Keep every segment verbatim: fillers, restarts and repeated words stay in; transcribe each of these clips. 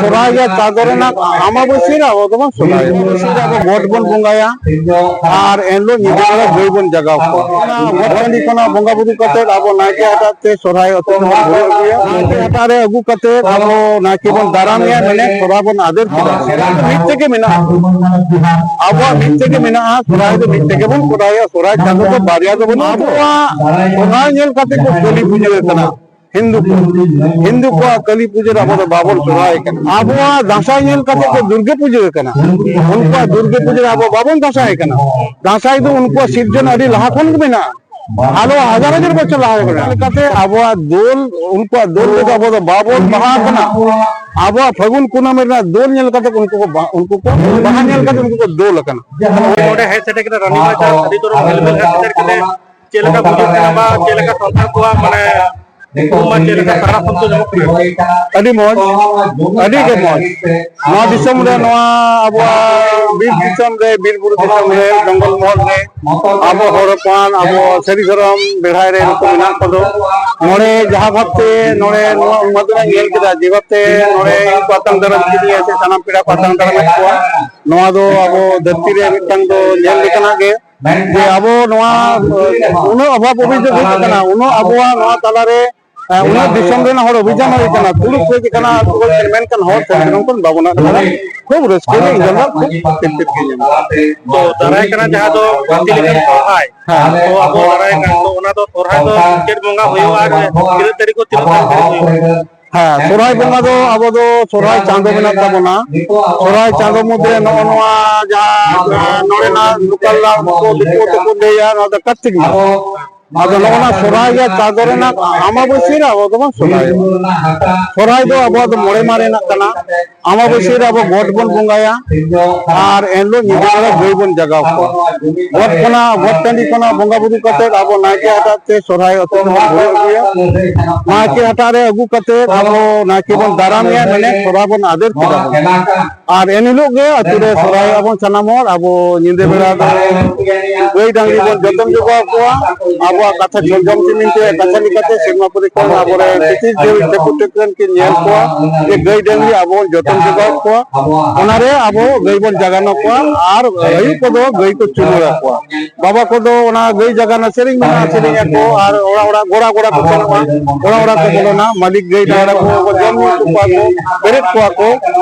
ᱥᱚᱨᱦᱟᱭ ᱜᱮ ᱪᱟᱸᱫᱚ ᱨᱮᱱᱟᱜ ᱟᱢᱟᱵᱟᱹᱥᱭᱟᱹ ᱨᱮ ᱟᱵᱚ ᱫᱚᱵᱚᱱ ᱥᱚᱨᱦᱟᱭᱚᱜᱼᱟ᱾ ᱟᱢᱟᱵᱟᱹᱥᱭᱟᱹ ᱨᱮ ᱟᱵᱚ ᱜᱚᱴ ᱵᱚᱱ ᱵᱚᱸᱜᱟᱭᱟ ᱟᱨ ᱮᱱᱦᱤᱞᱳᱜ ᱧᱤᱫᱟᱹ ᱵᱮᱲᱟ ᱜᱟᱹᱭ ᱵᱚᱱ ᱡᱟᱜᱟᱣ ᱠᱚᱣᱟ᱾ ᱚᱱᱟ ᱜᱚᱴ ᱴᱟᱺᱰᱤ ᱠᱷᱚᱱᱟᱜ ᱵᱚᱸᱜᱟ ᱵᱩᱨᱩ ᱠᱟᱛᱮ ᱟᱵᱚ ᱱᱟᱭᱠᱮ ᱦᱟᱴᱟᱜ ᱛᱮ ᱥᱚᱨᱦᱟᱭ ᱟᱹᱛᱩ ᱛᱮᱵᱚᱱ ᱵᱚᱞᱚ ᱟᱹᱜᱩᱭᱟ᱾ ᱱᱟᱭᱠᱮ ᱦᱟᱴᱟᱜ ᱨᱮ ᱟᱹᱜᱩ ᱠᱟᱛᱮ ᱟᱵᱚ ᱱᱟᱭᱠᱮ ᱵᱚᱱ ᱫᱟᱨᱟᱢᱮᱭᱟ, ᱢᱮᱱᱮᱫ ᱥᱚᱨᱦᱟᱭ ᱵᱚᱱ ᱟᱫᱮᱨ ᱠᱮᱫᱟ᱾ ᱢᱤᱫ ᱛᱮᱜᱮ ᱢᱮᱱᱟᱜᱼᱟ, ᱟᱵᱚᱣᱟᱜ ᱢᱤᱫ ᱛᱮᱜᱮ ᱢᱮᱱᱟᱜᱼᱟ, ᱥᱚᱨᱦᱟᱭ ᱫᱚ ᱢᱤᱫ ᱛᱮᱜᱮ ᱵᱚᱱ ᱥᱚᱨᱦᱟᱭᱚᱜᱼᱟ᱾ ᱥᱚᱨᱦᱟᱭ ᱪᱟᱸᱫᱚ ᱫᱚ ᱵᱟᱨᱭᱟ ᱫᱚ ᱵᱟᱹᱱᱩᱜᱼᱟ᱾ ᱟᱵᱚᱣᱟᱜ ᱥᱚᱨᱦᱟᱭ ᱧᱮᱞ ᱠᱟᱛᱮ ᱠᱚ ᱠᱟᱹᱞᱤ ᱯᱩᱡᱟᱹ ᱠᱟᱱᱟ᱾ ᱦᱤᱱᱫᱩ ᱠᱚ, ᱦᱤᱱᱫᱩ ᱠᱚᱣᱟᱜ ᱠᱟᱹᱞᱤ ᱯᱩᱡᱟᱹ ᱨᱮ ᱟᱵᱚ ᱫᱚ ᱵᱟᱵᱚᱱ ᱥᱚᱨᱦᱟᱭ ᱠᱟᱱᱟ᱾ ᱟᱵᱚᱣᱟᱜ ᱫᱟᱸᱥᱟᱭ ᱧᱮᱞ ᱠᱟᱛᱮ ᱠᱚ ᱫᱩᱨᱜᱟᱹ ᱯᱩᱡᱟᱹ ᱠᱟᱱᱟ᱾ ᱩᱱᱠᱩᱣᱟᱜ ᱫᱩᱨᱜᱟᱹ ᱯᱩᱡᱟᱹ ᱨᱮ ᱟᱵᱚ ᱵᱟᱵᱚᱱ ᱫᱟᱸᱥᱟᱭ ᱠᱟᱱᱟ᱾ ᱫᱟᱸᱥᱟᱭ ᱫᱚ ᱩᱱᱠᱩᱣᱟᱜ ᱥᱤᱨᱡᱚᱱ ᱟᱹᱰᱤ ᱞᱟᱦᱟ ᱠᱷᱚᱱ ᱜᱮ ᱢᱮᱱᱟᱜᱼᱟ᱾ ᱟᱨᱚ ᱦᱟᱡᱟᱨ ᱦᱟᱡᱟᱨ ᱵᱚᱪᱷᱚᱨ ᱞᱟᱦᱟ ᱠᱷᱚᱱ ᱢᱮᱱᱟᱜᱼᱟ᱾ ᱞᱮᱠᱟᱛᱮ ᱟᱵᱚᱣᱟᱜ ᱫᱳᱞ, ᱩᱱᱠᱩᱣᱟᱜ ᱫᱳᱞ ᱨᱮᱫᱚ ᱟᱵᱚ ᱫᱚ ᱵᱟᱵᱚᱱ ᱵᱟᱦᱟ ᱟᱠᱟᱱᱟ᱾ ᱟᱵᱚᱣᱟᱜ ᱯᱷᱟᱹᱜᱩᱱ ᱠᱩᱱᱟᱹᱢᱤ ᱨᱮᱱᱟᱜ ᱫᱳᱞ ᱧᱮᱞ ᱠᱟᱛᱮ ᱩᱱᱠᱩ ᱠᱚ ᱵᱟ-, ᱩᱱᱠᱩ ᱠᱚ ᱵᱟᱦᱟ ᱧᱮᱞ ᱠᱟᱛᱮ ᱩᱱᱠᱩ ᱠᱚ ᱫᱳᱞ ᱟᱠᱟᱱᱟ᱾ ᱱᱚᱰᱮ ᱦᱮᱡ ᱥᱮᱴᱮᱨ ᱠᱟᱛᱮ ᱨᱟᱱᱤ ᱵᱟᱡᱟᱨ ᱟᱹᱰᱤ ᱛᱚᱨᱚᱡ ᱧᱮᱞ ᱥᱮᱴᱮᱨ ᱠᱟᱛᱮ ᱪᱮᱫ ᱞᱮᱠᱟ ᱵᱩᱡᱷᱟᱹᱜ ᱠᱟᱱᱟ ᱵᱟ ᱪᱮᱫ ᱞᱮᱠᱟ ᱥᱟᱱᱛᱟᱲ ᱠᱚᱣᱟᱜ ᱢᱟᱱᱮ ᱩᱯᱨᱩᱢ ᱵᱟ ᱪᱮᱫ ᱞᱮᱠᱟ ᱥᱟᱨᱟ ᱥᱚᱵᱫᱚ ᱧᱟᱢᱚᱜ ᱠᱟᱱᱟ? ᱟᱹᱰᱤ ᱢᱚᱡᱽ, ᱟᱹᱰᱤ ᱜᱮ ᱢᱚᱡᱽ᱾ ᱱᱚᱣᱟ ᱫᱤᱥᱚᱢ ᱨᱮ, ᱱᱚᱣᱟ ᱟᱵᱚᱣᱟᱜ ᱵᱤᱨ ᱫᱤᱥᱚᱢ ᱨᱮ, ᱵᱤᱨ ᱵᱩᱨᱩ ᱫᱤᱥᱚᱢ ᱨᱮ, ᱡᱚᱝᱜᱚᱞ ᱢᱚᱦᱚᱞ ᱨᱮ ᱟᱵᱚ ᱦᱚᱲ ᱦᱚᱯᱚᱱ, ᱟᱵᱚ ᱥᱟᱹᱨᱤ ᱫᱷᱚᱨᱚᱢ ᱵᱮᱲᱦᱟᱭ ᱨᱮ ᱱᱩᱠᱩ ᱢᱮᱱᱟᱜ ᱠᱚᱫᱚ, ᱱᱚᱰᱮ ᱡᱟᱦᱟᱸ ᱵᱷᱟᱵᱛᱮ ᱱᱚᱰᱮ ᱱᱚᱣᱟ ᱩᱱᱢᱟᱫᱽᱨᱟ ᱧᱮᱞ ᱠᱮᱫᱟ, ᱡᱮ ᱵᱷᱟᱵᱛᱮ ᱱᱚᱰᱮ ᱤᱧ ᱠᱚ ᱟᱛᱟᱝ ᱫᱟᱨᱟᱢ ᱠᱮᱫᱤᱧᱟ ᱥᱮ ᱥᱟᱱᱟᱢ ᱯᱮᱲᱟ ᱠᱚ ᱟᱛᱟᱝ ᱫᱟᱨᱟᱢᱮᱫ ᱠᱚᱣᱟ, ᱱᱚᱣᱟ ᱫᱚ ᱟᱵᱚ ᱫᱷᱟᱹᱨᱛᱤ ᱨᱮ ᱢᱤᱫᱴᱟᱝ ᱫᱚ ᱧᱮᱞ ᱞᱮᱠᱟᱱᱟᱜ ᱜᱮ᱾ ᱡᱮ ᱟᱵᱚ ᱱᱚᱣᱟ, ᱩᱱᱟᱹᱜ ᱚᱵᱷᱟᱵ ᱚᱵᱷᱤᱡᱳᱜ ᱦᱩᱭᱩᱜ ᱠᱟᱱᱟ, ᱩᱱᱟᱹᱜ ᱟᱵᱚᱣᱟᱜ ᱱᱚᱣᱟ ᱛᱟᱞᱟᱨᱮ, ᱮ, ᱩᱱᱟᱹᱜ ᱫᱤᱥᱚᱢ ᱨᱮᱱ ᱦᱚᱲ ᱚᱵᱷᱤᱡᱟᱱ ᱦᱩᱭ ᱠᱟᱱᱟ, ᱛᱩᱲᱩᱠ ᱠᱚ ᱦᱮᱡ ᱠᱟᱱᱟ, ᱩᱱᱠᱩ ᱠᱚ ᱢᱮᱱᱠᱷᱟᱱ ᱦᱚᱲ ᱥᱮᱱ ᱥᱮᱱᱚᱜ ᱠᱟᱱ ᱵᱟᱵᱚᱱ ᱟᱫ ᱠᱟᱱᱟ᱾ ᱠᱷᱩᱵ ᱨᱟᱹᱥᱠᱟᱹ ᱜᱮ ᱤᱧ ᱫᱚ ᱠᱷᱩᱵ ᱛᱤᱨᱯᱤᱛ ᱜᱮ ᱧᱟᱢᱚᱜᱼᱟ᱾ ᱛᱚ ᱫᱟᱨᱟᱭ ᱠᱟᱱᱟ ᱡᱟᱦᱟᱸ ᱫᱚ ᱦᱟᱹᱛᱤ ᱞᱮᱠᱟᱱ ᱥᱚᱨᱦᱟᱭ, ᱦᱮᱸ᱾ ᱛᱚ ᱟᱵᱚ ᱫᱟᱨᱟᱭ ᱠᱟᱱ ᱫᱚ ᱚᱱᱟ ᱫᱚ ᱥᱚᱨᱦᱟᱭ ᱫᱚ ᱪᱮᱫ ᱵᱚᱸᱜᱟ ᱦᱩᱭᱩᱜᱼᱟ ᱟᱨ ᱛᱤᱱᱟᱹᱜ ᱛᱟᱹᱨᱤᱠᱷ ᱠᱷᱚᱱ ᱛᱤᱱᱟᱹᱜ ᱛᱟᱹᱨᱤᱠᱷ ᱫᱷᱟᱹᱵᱤᱡ ᱦᱩᱭᱩᱜᱼᱟ? ᱦᱮᱸ, ᱥᱚᱨᱦᱟᱭ ᱵᱚᱸᱜᱟ ᱫᱚ ᱟᱵᱚ ᱫᱚ ᱥᱚᱨᱦᱟᱭ ᱪᱟᱸᱫᱚ ᱢᱮᱱᱟᱜ ᱛᱟᱵᱚᱱᱟ᱾ ᱥᱚᱨᱦᱟᱭ ᱪᱟᱸᱫᱚ ᱢᱩᱫᱽᱨᱮ ᱱᱚᱜᱼᱚ ᱱᱚᱣᱟ ᱡᱟᱦᱟᱸ, ᱮ, ᱱᱚᱰᱮᱱᱟᱜ local ᱨᱮᱱᱟᱜ ᱩᱱᱠᱩ ᱫᱤᱠᱩ ᱛᱮᱠᱚ ᱞᱟᱹᱭᱟ, ᱱᱚᱣᱟ ᱫᱚ ᱠᱟᱨᱛᱤᱠ ᱢᱟᱥ᱾ ᱟᱫᱚ ᱱᱚᱜᱼᱚ ᱱᱟ ᱥᱚᱨᱦᱟᱭ ᱜᱮ ᱪᱟᱸᱫᱚ ᱨᱮᱱᱟᱜ ᱟᱢᱟᱵᱟᱹᱥᱭᱟᱹ ᱨᱮ ᱟᱵᱚ ᱫᱚᱵᱚᱱ ᱥᱚᱨᱦᱟᱭᱚᱜᱼᱟ᱾ ᱥᱚᱨᱦᱟᱭ ᱫᱚ ᱟᱵᱚᱣᱟᱜ ᱫᱚ ᱢᱚᱬᱮ ᱢᱟᱦᱟ ᱨᱮᱱᱟᱜ ᱠᱟᱱᱟ᱾ ᱟᱢᱟᱵᱟᱹᱥᱭᱟᱹ ᱨᱮ ᱟᱵᱚ ᱜᱚᱴ ᱵᱚᱱ ᱵᱚᱸᱜᱟᱭᱟ ᱟᱨ ᱮᱱᱦᱤᱞᱳᱜ ᱧᱤᱫᱟᱹ ᱵᱮᱲᱟ ᱜᱟᱹᱭ ᱵᱚᱱ ᱡᱟᱜᱟᱣ ᱠᱚᱣᱟ᱾ ᱜᱚᱴ ᱠᱷᱚᱱᱟᱜ, ᱜᱚᱴ ᱴᱟᱺᱰᱤ ᱠᱷᱚᱱᱟᱜ ᱵᱚᱸᱜᱟ ᱵᱩᱨᱩ ᱠᱟᱛᱮ ᱟᱵᱚ ᱱᱟᱭᱠᱮ ᱦᱟᱴᱟᱜ ᱛᱮ ᱥᱚᱨᱦᱟᱭ ᱟᱹᱛᱩ ᱛᱮᱵᱚᱱ ᱵᱚᱞᱚ ᱟᱹᱜᱩᱭᱟ᱾ ᱱᱟᱭᱠᱮ ᱦᱟᱴᱟᱜ ᱨᱮ ᱟᱹᱜᱩ ᱠᱟᱛᱮ ᱟᱵᱚ ᱱᱟᱭᱠᱮ ᱵᱚᱱ ᱫᱟᱨᱟᱢᱮᱭᱟ, ᱢᱮᱱᱮᱫ ᱥᱚᱨᱦᱟᱭ ᱵᱚᱱ ᱟᱫᱮᱨ ᱠᱮᱫᱟ ᱵᱚᱱ᱾ ᱟᱨ ᱮᱱ ᱦᱤᱞᱳᱜ ᱜᱮ ᱟᱹᱛᱩ ᱨᱮ ᱥᱚᱨᱦᱟᱭᱚᱜᱼᱟ ᱵᱚᱱ ᱥᱟᱱᱟᱢ ᱦᱚᱲ᱾ ᱟᱵᱚ ᱧᱤᱫᱟᱹ ᱵᱮᱲᱟ ᱫᱚ ᱜᱟᱹᱭ ᱰᱟᱝᱨᱤ ᱵᱚᱱ ᱡᱚᱛᱚᱱ ᱡᱚᱜᱟᱣ ᱠᱚᱣᱟ᱾ ᱟᱵᱚ ᱠᱚᱣᱟᱜ ᱠᱟᱛᱷᱟ ᱡᱚᱞᱡᱚᱢ ᱪᱤᱱᱤᱱ ᱛᱮ ᱠᱟᱛᱷᱟ ᱞᱮᱠᱟᱛᱮ ᱥᱮᱨᱢᱟ ᱯᱩᱨᱤ ᱠᱷᱚᱱ ᱟᱵᱚᱨᱮᱱ ᱛᱤᱛᱤᱡ ᱡᱤᱣᱤ ᱴᱷᱟᱹᱠᱩᱨ ᱴᱷᱟᱹᱠᱨᱟᱹᱱ ᱠᱤᱱ ᱧᱮᱞ ᱠᱚᱣᱟ ᱡᱮ ᱜᱟᱹᱭ ᱰᱟᱹᱝᱨᱤ ᱟᱵᱚ ᱵᱚᱱ ᱡᱚᱛᱚᱱ ᱡᱚᱜᱟᱣ ᱠᱚᱣᱟ, ᱚᱱᱟᱨᱮ ᱟᱵᱚ ᱜᱟᱹᱭ ᱵᱚᱱ ᱡᱟᱜᱟᱱ ᱟᱠᱚᱣᱟ ᱟᱨ ᱟᱭᱩ ᱠᱚᱫᱚ ᱜᱟᱹᱭ ᱠᱚ ᱪᱩᱢᱟᱹᱲ ᱟᱠᱚᱣᱟ᱾ ᱵᱟᱵᱟ ᱠᱚᱫᱚ ᱚᱱᱟ ᱜᱟᱹᱭ ᱡᱟᱜᱟᱱᱟ ᱥᱮᱨᱮᱧ ᱢᱮᱱᱟᱜᱼᱟ, ᱥᱮᱨᱮᱧ ᱟᱠᱚ ᱟᱨ ᱚᱲᱟᱜ ᱚᱲᱟᱜ ᱜᱚᱲᱟ ᱜᱚᱲᱟ ᱠᱚ ᱥᱮᱱᱚᱜᱼᱟ, ᱚᱲᱟᱜ ᱚᱲᱟᱜ ᱠᱚ ᱵᱚᱞᱚᱱᱟ, ᱢᱟᱹᱞᱤᱠ ᱜᱟᱹᱭ ᱰᱟᱝᱨᱟ ᱠᱚ ᱡᱚᱢ ᱧᱩ ᱦᱚᱪᱚ ᱠᱚᱣᱟ ᱠᱚ, ᱵᱮᱨᱮᱫ ᱠᱚᱣᱟ ᱠᱚ᱾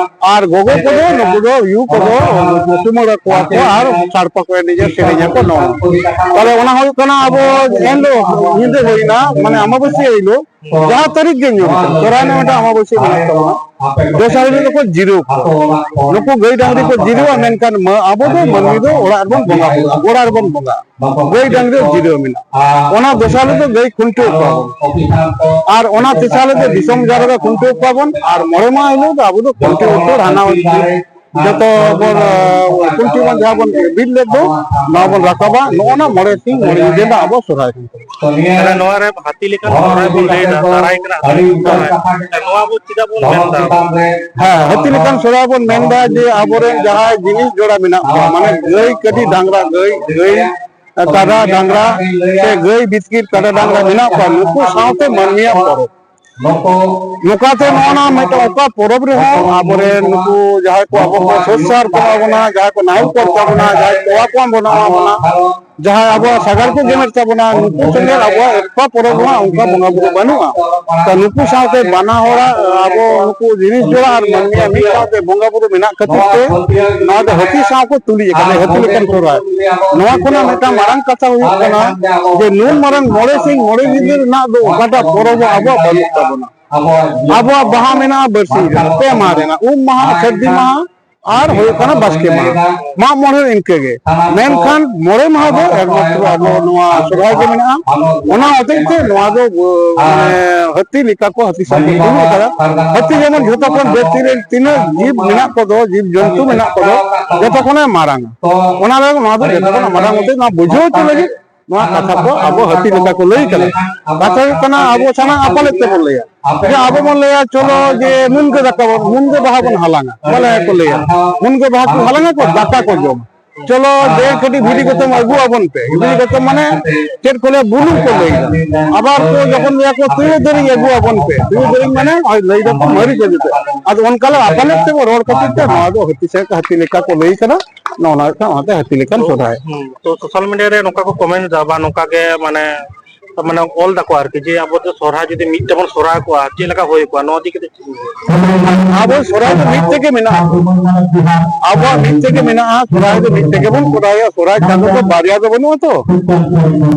ᱟᱨ ᱜᱚᱜᱚ ᱠᱚᱫᱚ ᱱᱩᱠᱩ ᱫᱚ ᱭᱩ ᱠᱚᱫᱚ ᱪᱩᱢᱟᱹᱲᱟ ᱠᱚᱣᱟ ᱠᱚ ᱟᱨ ᱥᱟᱲᱯᱟ ᱠᱚ ᱮᱱᱮᱡᱟ, ᱥᱮᱨᱮᱧᱟ ᱠᱚ ᱱᱚᱣᱟ᱾ ᱛᱟᱦᱞᱮ ᱚᱱᱟ ᱦᱩᱭᱩᱜ ᱠᱟᱱᱟ ᱟᱵᱚ ᱮᱱᱦᱤᱞᱳᱜ ᱧᱤᱫᱟᱹ ᱦᱩᱭᱱᱟ, ᱢᱟᱱᱮ ᱟᱢᱟᱵᱟᱹᱥᱭᱟᱹ ᱦᱤᱞᱳᱜ ᱡᱟᱦᱟᱸ ᱛᱟᱹᱨᱤᱠᱷ ᱜᱮ ᱧᱩᱨ ᱠᱟᱱ, ᱥᱚᱦᱨᱟᱭ ᱨᱮᱱᱟᱜ ᱢᱤᱫᱴᱟᱝ ᱟᱢᱟᱵᱟᱹᱥᱭᱟᱹ ᱢᱮᱱᱟᱜ ᱛᱟᱵᱚᱱᱟ, ᱫᱚᱥᱟᱨ ᱦᱤᱞᱳᱜ ᱫᱚᱠᱚ ᱡᱤᱨᱟᱹᱣ ᱠᱚᱣᱟ᱾ ᱱᱩᱠᱩ ᱜᱟᱹᱭ ᱰᱟᱝᱨᱤ ᱠᱚ ᱡᱤᱨᱟᱹᱣᱟ, ᱢᱮᱱᱠᱷᱟᱱ ᱢᱟ-, ᱟᱵᱚ ᱫᱚ ᱢᱟᱹᱱᱢᱤ ᱫᱚ ᱚᱲᱟᱜ ᱨᱮᱵᱚᱱ ᱵᱚᱸᱜᱟ ᱵᱩᱨᱩᱜᱼᱟ, ᱜᱚᱲᱟ ᱨᱮᱵᱚᱱ ᱵᱚᱸᱜᱟᱜᱼᱟ᱾ ᱜᱟᱹᱭ ᱰᱟᱝᱨᱤ ᱡᱤᱨᱟᱹᱣ ᱢᱮᱱᱟᱜᱼᱟ᱾ ᱚᱱᱟ ᱫᱚᱥᱟᱨ ᱦᱤᱞᱳᱜ ᱫᱚ ᱜᱟᱹᱭ ᱠᱷᱩᱱᱴᱟᱹᱣ ᱠᱚᱣᱟ ᱵᱚᱱ᱾ ᱟᱨ ᱚᱱᱟ ᱛᱮᱥᱟᱨ ᱦᱤᱞᱳᱜ ᱫᱚ ᱫᱤᱥᱚᱢ ᱡᱟᱣᱨᱟ ᱨᱮ ᱠᱷᱩᱱᱴᱟᱹᱣ ᱠᱚᱣᱟ ᱵᱚᱱ, ᱟᱨ ᱢᱚᱬᱮ ᱢᱟᱦᱟ ᱦᱤᱞᱳᱜ ᱫᱚ ᱟᱵᱚ ᱫᱚ ᱠᱷᱩᱱᱴᱟᱹᱣ ᱩᱛᱟᱹᱨ ᱦᱟᱱᱟ ᱡᱚᱛᱚ ᱵᱚᱱ, ᱟᱸ, ᱠᱷᱩᱱᱴᱤ ᱵᱚᱱ ᱡᱟᱦᱟᱸ ᱵᱚᱱ ᱵᱤᱫ ᱞᱮᱫ ᱫᱚ, ᱱᱚᱣᱟ ᱵᱚᱱ ᱨᱟᱠᱟᱵᱟ᱾ ᱱᱚᱜᱼᱚ ᱱᱟ ᱢᱚᱬᱮ ᱥᱤᱧ ᱢᱚᱬᱮ ᱧᱤᱫᱟᱹ ᱨᱮᱱᱟᱜ ᱟᱵᱚ ᱥᱚᱦᱨᱟᱭ ᱠᱟᱱ ᱛᱟᱵᱚᱱᱟ᱾ ᱛᱟᱦᱞᱮ ᱱᱚᱣᱟ ᱨᱮ ᱦᱟᱹᱛᱤ ᱞᱮᱠᱟᱱ ᱥᱚᱦᱨᱟᱭ ᱵᱚᱱ ᱞᱟᱹᱭ ᱮᱫᱟ, ᱫᱟᱨᱟᱭ ᱠᱟᱱᱟ ᱦᱟᱹᱛᱤ ᱞᱮᱠᱟᱱ ᱥᱚᱦᱨᱟᱭ᱾ ᱱᱚᱣᱟ ᱵᱚ ᱪᱮᱫᱟᱜ ᱵᱚᱱ ᱢᱮᱱ ᱮᱫᱟ? ᱦᱮᱸ, ᱦᱟᱹᱛᱤ ᱞᱮᱠᱟᱱ ᱥᱚᱦᱨᱟᱭ ᱵᱚᱱ ᱢᱮᱱ ᱮᱫᱟ ᱡᱮ ᱟᱵᱚᱨᱮᱱ ᱡᱟᱦᱟᱸᱭ ᱡᱤᱱᱤᱥ ᱡᱚᱲᱟ ᱢᱮᱱᱟᱜ ᱠᱚᱣᱟ, ᱢᱟᱱᱮ ᱜᱟᱹᱭ, ᱠᱟᱹᱰᱤ, ᱰᱟᱝᱨᱟ, ᱜᱟᱹᱭ, ᱜᱟᱹᱭ, ᱠᱟᱰᱟ, ᱰᱟᱝᱨᱟ, ᱥᱮ ᱜᱟᱹᱭ, ᱵᱤᱛᱠᱤᱞ, ᱠᱟᱰᱟ, ᱰᱟᱝᱨᱟ ᱢᱮᱱᱟᱜ ᱠᱚᱣᱟ, ᱱᱩᱠᱩ ᱥᱟᱶᱛᱮ ᱢᱟᱹᱱᱢᱤᱭᱟᱜ ᱯᱚᱨᱚᱵᱽ᱾ ᱱᱚᱝᱠᱟᱛᱮ ᱱᱚᱜᱼᱚ ᱱᱟ ᱢᱤᱫᱴᱟᱝ ᱚᱠᱟ ᱯᱚᱨᱚᱵᱽ ᱨᱮᱦᱚᱸ ᱟᱵᱚᱨᱮᱱ ᱱᱩᱠᱩ ᱡᱟᱦᱟᱸᱭ ᱠᱚ ᱟᱵᱚ ᱠᱚ ᱥᱟᱹᱛ ᱥᱟᱨ ᱠᱚ ᱮᱢᱟ ᱵᱚᱱᱟ, ᱡᱟᱦᱟᱸᱭ ᱠᱚ ᱱᱟᱦᱮᱞ ᱠᱚ ᱮᱢᱟ ᱵᱚᱱᱟ, ᱡᱟᱦᱟᱸᱭ ᱛᱚᱣᱟ ᱠᱚ ᱵᱚᱱᱟᱣ ᱵᱚᱱᱟ, ᱡᱟᱦᱟᱸᱭ ᱟᱵᱚᱣᱟᱜ ᱥᱟᱜᱟᱲ ᱠᱚ ᱜᱮᱢᱮᱨ ᱛᱟᱵᱚᱱᱟ, ᱱᱩᱠᱩ ᱥᱚᱸᱜᱮ ᱟᱵᱚᱣᱟᱜ ᱚᱠᱟ ᱯᱚᱨᱚᱵᱽ ᱨᱮᱦᱚᱸ ᱚᱱᱠᱟ ᱵᱚᱸᱜᱟ ᱵᱩᱨᱩ ᱵᱟᱹᱱᱩᱜᱼᱟ᱾ ᱛᱚ ᱱᱩᱠᱩ ᱥᱟᱶᱛᱮ ᱵᱟᱱᱟ ᱦᱚᱲᱟᱜ ᱟᱵᱚ ᱱᱩᱠᱩ ᱡᱤᱱᱤᱥ ᱡᱚᱲᱟ ᱟᱨ ᱢᱟᱹᱱᱢᱤᱭᱟᱜ ᱢᱤᱫ ᱥᱟᱶᱛᱮ ᱵᱚᱸᱜᱟ ᱵᱩᱨᱩ ᱢᱮᱱᱟᱜ ᱠᱷᱟᱹᱛᱤᱨ ᱛᱮ ᱱᱚᱣᱟ ᱫᱚ ᱦᱟᱹᱛᱤ ᱥᱟᱶ ᱠᱚ ᱛᱩᱞᱩᱡ ᱟᱠᱟᱫᱟ, ᱦᱟᱹᱛᱤ ᱞᱮᱠᱟᱱ ᱥᱚᱦᱨᱟᱭ᱾ ᱱᱚᱣᱟ ᱠᱷᱚᱱᱟᱜ ᱢᱤᱫᱴᱟᱝ ᱢᱟᱨᱟᱝ ᱠᱟᱛᱷᱟ ᱦᱩᱭᱩᱜ ᱠᱟᱱᱟ ᱡᱮ ᱱᱩᱱ ᱢᱟᱨᱟᱝ ᱢᱚᱬᱮ ᱥᱤᱧ ᱢᱚᱬᱮ ᱧᱤᱫᱟᱹ ᱨᱮᱱᱟᱜ ᱫᱚ ᱚᱠᱟᱴᱟᱜ ᱯᱚᱨᱚᱵᱽ ᱦᱚᱸ ᱟᱵᱚᱣᱟᱜ ᱵᱟᱹᱱᱩᱜ ᱛᱟᱵᱚᱱᱟ᱾ ᱟᱵᱚᱣᱟᱜ ᱵᱟᱦᱟ ᱢᱮᱱᱟᱜᱼᱟ ᱵᱟᱨᱥᱤᱧ ᱨᱮᱱᱟᱜ, ᱯᱮ ᱢᱟᱦᱟ ᱨᱮᱱᱟᱜ, ᱩᱢ ᱢᱟᱦᱟ, ᱥᱟᱹᱨᱫᱤ ᱢᱟᱦᱟ ᱟᱨ ᱦᱩᱭᱩᱜ ᱠᱟᱱᱟ ᱵᱟᱥᱠᱮ ᱢᱟᱦᱟ᱾ ᱢᱟᱜ ᱢᱚᱬᱮ ᱤᱱᱠᱟᱹ ᱜᱮ, ᱢᱮᱱᱠᱷᱟᱱ ᱢᱚᱬᱮ ᱢᱟᱦᱟ ᱫᱚ ᱮᱠᱢᱟᱛᱨᱚ ᱟᱵᱚ ᱱᱚᱣᱟ ᱥᱚᱦᱨᱟᱭ ᱜᱮ ᱢᱮᱱᱟᱜᱼᱟ᱾ ᱚᱱᱟ ᱦᱚᱛᱮᱡ ᱛᱮ ᱱᱚᱣᱟ ᱫᱚ, ᱢᱟᱱᱮ, ᱦᱟᱹᱛᱤ ᱞᱮᱠᱟ ᱠᱚ ᱦᱟᱹᱛᱤ ᱥᱟᱶ ᱠᱚ ᱫᱩᱲᱩᱵ ᱟᱠᱟᱫᱟ᱾ ᱦᱟᱹᱛᱤ ᱡᱮᱢᱚᱱ ᱡᱷᱚᱛᱚ ᱠᱷᱚᱱ ᱫᱷᱟᱹᱨᱛᱤ ᱨᱮ ᱛᱤᱱᱟᱹᱜ ᱡᱤᱵᱽ ᱢᱮᱱᱟᱜ ᱠᱚᱫᱚ, ᱡᱤᱵᱽ ᱡᱚᱱᱛᱩ ᱢᱮᱱᱟᱜ ᱠᱚᱫᱚ, ᱡᱚᱛᱚ ᱠᱷᱚᱱᱮ ᱢᱟᱨᱟᱝᱟ᱾ ᱚᱱᱟ ᱞᱟᱹᱜᱤᱫ ᱱᱚᱣᱟ ᱫᱚ ᱡᱚᱛᱚ ᱠᱷᱚᱱ ᱢᱟᱨᱟᱝ ᱦᱚᱛᱮᱡ ᱱᱚᱣᱟ ᱵᱩᱡᱷᱟᱹᱣ ᱦᱚᱪᱚ ᱞᱟᱹᱜᱤᱫ ᱱᱚᱣᱟ ᱠᱟᱛᱷᱟ ᱠᱚ ᱟᱵᱚ ᱦᱟᱹᱛᱤ ᱞᱮᱠᱟ ᱠᱚ ᱞᱟᱹᱭ ᱠᱟᱫᱟ᱾ ᱠᱟᱛᱷᱟ ᱦᱩᱭᱩᱜ ᱠᱟᱱᱟ, ᱟᱵᱚ ᱥᱟᱱᱟᱢ ᱟᱯᱟᱞᱮᱫ ᱛᱮᱵᱚᱱ ᱞᱟᱹᱭᱟ᱾ ᱡᱮ ᱟᱵᱚ ᱵᱚᱱ ᱞᱟᱹᱭᱟ, "ᱪᱚᱞᱚ ᱡᱮ ᱢᱩᱱᱜᱟᱹ ᱫᱟᱠᱟ ᱵᱚᱱ, ᱢᱩᱱᱜᱟᱹ ᱵᱟᱦᱟ ᱵᱚᱱ ᱦᱟᱞᱟᱝᱟ", ᱵᱚᱞᱮ ᱠᱚ ᱞᱟᱹᱭᱟ, ᱢᱩᱱᱜᱟᱹ ᱵᱟᱦᱟ ᱠᱚ ᱦᱟᱞᱟᱝᱟ ᱠᱚ, ᱫᱟᱠᱟ ᱠᱚ ᱡᱚᱢᱟ᱾ ᱪᱚᱞᱚ ᱫᱮ ᱠᱟᱹᱴᱤᱡ ᱵᱷᱤᱰᱤ ᱠᱚᱛᱮᱢ ᱟᱹᱜᱩ ᱟᱵᱚᱱ ᱯᱮ, ᱵᱷᱤᱰᱤ ᱠᱚᱛᱮ ᱢᱟᱱᱮ ᱪᱮᱫ ᱠᱚ ᱞᱟᱹᱭᱟ, ᱵᱩᱞᱩᱝ ᱠᱚ ᱞᱟᱹᱭ ᱮᱫᱟ᱾ ᱟᱵᱟᱨ ᱠᱚ ᱡᱚᱠᱷᱚᱱ ᱞᱟᱹᱭᱟ ᱠᱚ ᱛᱩᱭᱩ ᱫᱮᱨᱮᱧ ᱟᱹᱜᱩ ᱟᱵᱚᱱ ᱯᱮ, ᱛᱩᱭᱩ ᱫᱮᱨᱮᱧ ᱢᱟᱱᱮ ᱦᱳᱭ ᱞᱟᱹᱭ ᱫᱟᱠᱚ ᱢᱟᱹᱨᱤᱪ ᱟᱹᱜᱩ ᱯᱮ᱾ ᱟᱫᱚ ᱚᱱᱠᱟ ᱞᱮ ᱟᱯᱟᱱ ᱛᱮ ᱨᱚᱲ ᱠᱷᱟᱹᱛᱤᱨ ᱛᱮ ᱱᱚᱣᱟ ᱫᱚ ᱦᱟᱹᱛᱤ ᱥᱮ ᱦᱟᱹᱛᱤ ᱞᱮᱠᱟ ᱠᱚ ᱞᱟᱹᱭ ᱠᱟᱫᱟ, ᱱᱚᱜᱼᱚ ᱱᱚᱝᱠᱟ ᱚᱱᱟᱛᱮ ᱦᱟᱹᱛᱤ ᱞᱮᱠᱟᱱ ᱥᱚᱨᱦᱟᱭ᱾ ᱦᱩᱸ, ᱛᱚ ᱥᱳᱥᱟᱞ ᱢᱤᱰᱤᱭᱟ ᱨᱮ ᱱᱚᱝᱠᱟ ᱠᱚ ᱠᱚᱢᱮᱱᱴ ᱮᱫᱟ ᱵᱟ ᱱᱚᱝᱠᱟ ᱜᱮ ᱢᱟᱱᱮ ᱢᱟᱱᱮ ᱚᱞ ᱫᱟᱠᱚ ᱟᱨᱠᱤ, ᱡᱮ ᱟᱵᱚ ᱫᱚ ᱥᱚᱨᱦᱟᱭ ᱡᱩᱫᱤ ᱢᱤᱫ ᱛᱮᱵᱚᱱ ᱥᱚᱨᱦᱟᱭ ᱠᱚᱜᱼᱟ, ᱪᱮᱫ ᱞᱮᱠᱟ ᱦᱩᱭ ᱠᱚᱜᱼᱟ, ᱱᱚᱣᱟ ᱤᱫᱤ ᱠᱟᱛᱮ ᱪᱮᱫ ᱵᱤᱱ ᱞᱟᱹᱭᱟ? ᱟᱵᱚ ᱥᱚᱨᱦᱟᱭ ᱫᱚ ᱢᱤᱫ ᱛᱮᱜᱮ ᱢᱮᱱᱟᱜᱼᱟ, ᱟᱵᱚᱣᱟᱜ ᱢᱤᱫ ᱛᱮᱜᱮ ᱢᱮᱱᱟᱜᱼᱟ, ᱥᱚᱨᱦᱟᱭ ᱫᱚ ᱢᱤᱫ ᱛᱮᱜᱮ ᱵᱚᱱ ᱥᱚᱨᱦᱟᱭᱟ᱾ ᱥᱚᱨᱦᱟᱭ ᱪᱟᱸᱫᱚ ᱫᱚ ᱵᱟᱨᱭᱟ ᱫᱚ ᱵᱟᱹᱱᱩᱜᱼᱟ ᱛᱚ,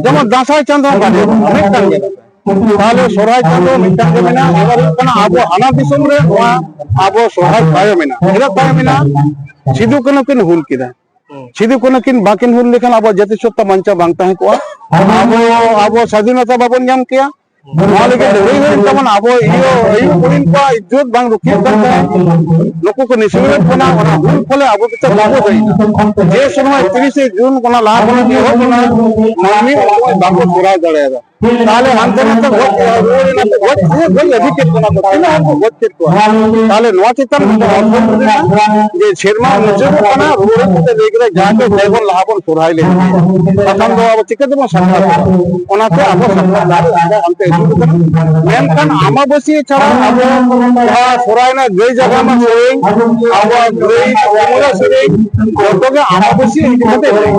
ᱡᱮᱢᱚᱱ ᱫᱟᱸᱥᱟᱭ ᱪᱟᱸᱫᱚ ᱦᱚᱸ ᱵᱟᱨᱭᱟ ᱵᱟᱹᱱᱩᱜᱼᱟ, ᱢᱤᱫᱴᱟᱝ ᱜᱮ ᱢᱮᱱᱟᱜᱼᱟ᱾ ᱛᱟᱦᱚᱞᱮ ᱥᱚᱨᱦᱟᱭ ᱪᱟᱸᱫᱚ ᱢᱤᱫᱴᱟᱝ ᱜᱮ ᱢᱮᱱᱟᱜᱼᱟ᱾ ᱮᱵᱟᱨ ᱦᱩᱭᱩᱜ ᱠᱟᱱᱟ ᱟᱵᱚ ᱦᱟᱱᱟ ᱫᱤᱥᱚᱢ ᱨᱮ ᱱᱚᱣᱟ ᱟᱵᱚ ᱥᱚᱨᱦᱟᱭ ᱛᱟᱭᱚᱢ ᱢᱮᱱᱟᱜᱼᱟ᱾ ᱪᱮᱫᱟᱜ ᱛᱟᱭᱚᱢ ᱢᱮᱱᱟᱜᱼᱟ? ᱥᱤᱫᱩ ᱠᱟᱹᱱᱦᱩ ᱠᱤᱱ ᱦᱩᱞ ᱠᱮᱫᱟ᱾ ᱦᱩᱸ᱾ ᱥᱤᱫᱩ ᱠᱟᱹᱱᱦᱩ ᱠᱤᱱ ᱵᱟᱹᱠᱤᱱ ᱦᱩᱞ ᱞᱮᱠᱷᱟᱱ ᱟᱵᱚᱣᱟᱜ ᱡᱟᱹᱛᱤ ᱥᱚᱛᱛᱟ ᱵᱟᱧᱪᱟᱣ ᱵᱟᱝ ᱛᱟᱦᱮᱸ ᱠᱚᱜᱼᱟ᱾ ᱟᱵᱚ, ᱟᱵᱚ ᱥᱟᱫᱷᱤᱱᱚᱛᱟ ᱵᱟᱵᱚᱱ ᱧᱟᱢ ᱠᱮᱭᱟ᱾ ᱱᱚᱣᱟ ᱞᱟᱹᱜᱤᱫ ᱞᱟᱹᱲᱦᱟᱹᱭ ᱦᱩᱭ ᱛᱟᱵᱚᱱᱟ᱾ ᱟᱵᱚ ᱤᱭᱟᱹ ᱟᱹᱭᱩᱨ ᱠᱚᱨᱮᱱ ᱠᱚᱣᱟᱜ ᱤᱡᱽᱡᱚᱛ ᱵᱟᱝ ᱨᱩᱠᱷᱤᱭᱟᱹᱜ ᱠᱟᱱ ᱛᱟᱦᱮᱸᱫ᱾ ᱱᱩᱠᱩ ᱠᱚ ᱱᱤᱥᱲᱟᱹᱣᱮᱫ ᱵᱚᱱᱟ, ᱚᱱᱟ ᱦᱩᱞ ᱯᱷᱚᱞᱮ ᱟᱵᱚ ᱡᱚᱛᱚ ᱵᱟᱵᱚ ᱦᱩᱭᱱᱟ᱾ ᱡᱮ ᱥᱚᱢᱚᱭ ᱛᱤᱨᱤᱥᱮ ᱡᱩᱱ ᱚᱱᱟ ᱞᱟᱦᱟ ᱠᱷᱚᱱ ᱮᱦᱚᱵ ᱞᱮᱱᱟ, ᱢᱟᱹᱱᱢᱤ ᱩᱱ ᱥᱚᱢᱚᱭ ᱵᱟᱠᱚ ᱥᱚᱨᱦᱟᱭ ᱫᱟᱲᱮᱭᱟᱫᱟ᱾ ᱛᱟᱦᱞᱮ ᱦᱟᱱᱛᱮ ᱱᱟᱛᱮ ᱜᱚᱡ, ᱨᱩᱣᱟᱹᱲ ᱮᱱᱟ ᱠᱚ, ᱜᱚᱡ, ᱜᱚᱡ, ᱜᱚᱡ ᱟᱹᱰᱤ ᱠᱮᱫ ᱵᱚᱱᱟ ᱠᱚ, ᱛᱤᱱᱟᱹᱜ ᱦᱚᱲ ᱠᱚ ᱜᱚᱡ ᱠᱮᱫ ᱠᱚᱣᱟ᱾ ᱛᱟᱦᱞᱮ ᱱᱚᱣᱟ ᱪᱮᱛᱟᱱ ᱢᱤᱫᱴᱟᱝ ᱚᱨᱡᱚ ᱢᱮᱱᱟᱜᱼᱟ ᱡᱮ ᱥᱮᱨᱢᱟ ᱢᱩᱪᱟᱹᱫᱚᱜ ᱠᱟᱱᱟ, ᱨᱩᱣᱟᱹᱲ ᱦᱮᱡ ᱠᱟᱛᱮ ᱞᱟᱹᱭ ᱠᱮᱫᱟ, "ᱡᱟᱦᱟᱸ ᱜᱮ ᱫᱮ ᱵᱚᱱ ᱞᱟᱦᱟ ᱵᱚᱱ ᱥᱚᱨᱦᱟᱭ ᱞᱮᱱ ᱜᱮ, ᱵᱟᱠᱷᱟᱱ ᱫᱚ ᱟᱵᱚ ᱪᱤᱠᱟᱹ ᱛᱮᱵᱚᱱ ᱥᱟᱱᱛᱟᱲ ᱠᱚᱣᱟ?" ᱚᱱᱟᱛᱮ ᱟᱵᱚ ᱥᱟᱱᱛᱟᱲ ᱫᱟᱲᱮ ᱚᱸᱰᱮ ᱦᱟᱱᱛᱮ ᱦᱤᱡᱩᱜ ᱠᱟᱱᱟ᱾ ᱢᱮᱱᱠᱷᱟᱱ ᱟᱢᱟᱵᱟᱹᱥᱤᱭᱟᱹ ᱪᱷᱟᱲᱟ ᱟᱵᱚ ᱡᱟᱦᱟᱸ ᱥᱚᱨᱦᱟᱭ ᱨᱮᱱᱟᱜ ᱜᱟᱹᱭ ᱡᱟᱜᱟᱣ ᱨᱮᱱᱟᱜ ᱥᱮᱨᱮᱧ, ᱟᱵᱚᱣᱟᱜ ᱜᱟᱹᱭ ᱵᱚᱸᱜᱟ ᱥᱮᱨᱮᱧ, ᱡᱚᱛᱚ ᱜᱮ ᱟᱢᱟᱵᱟᱹᱥᱤᱭᱟᱹ ᱤᱫᱤ ᱠᱟᱛᱮ ᱞᱟᱹᱭ᱾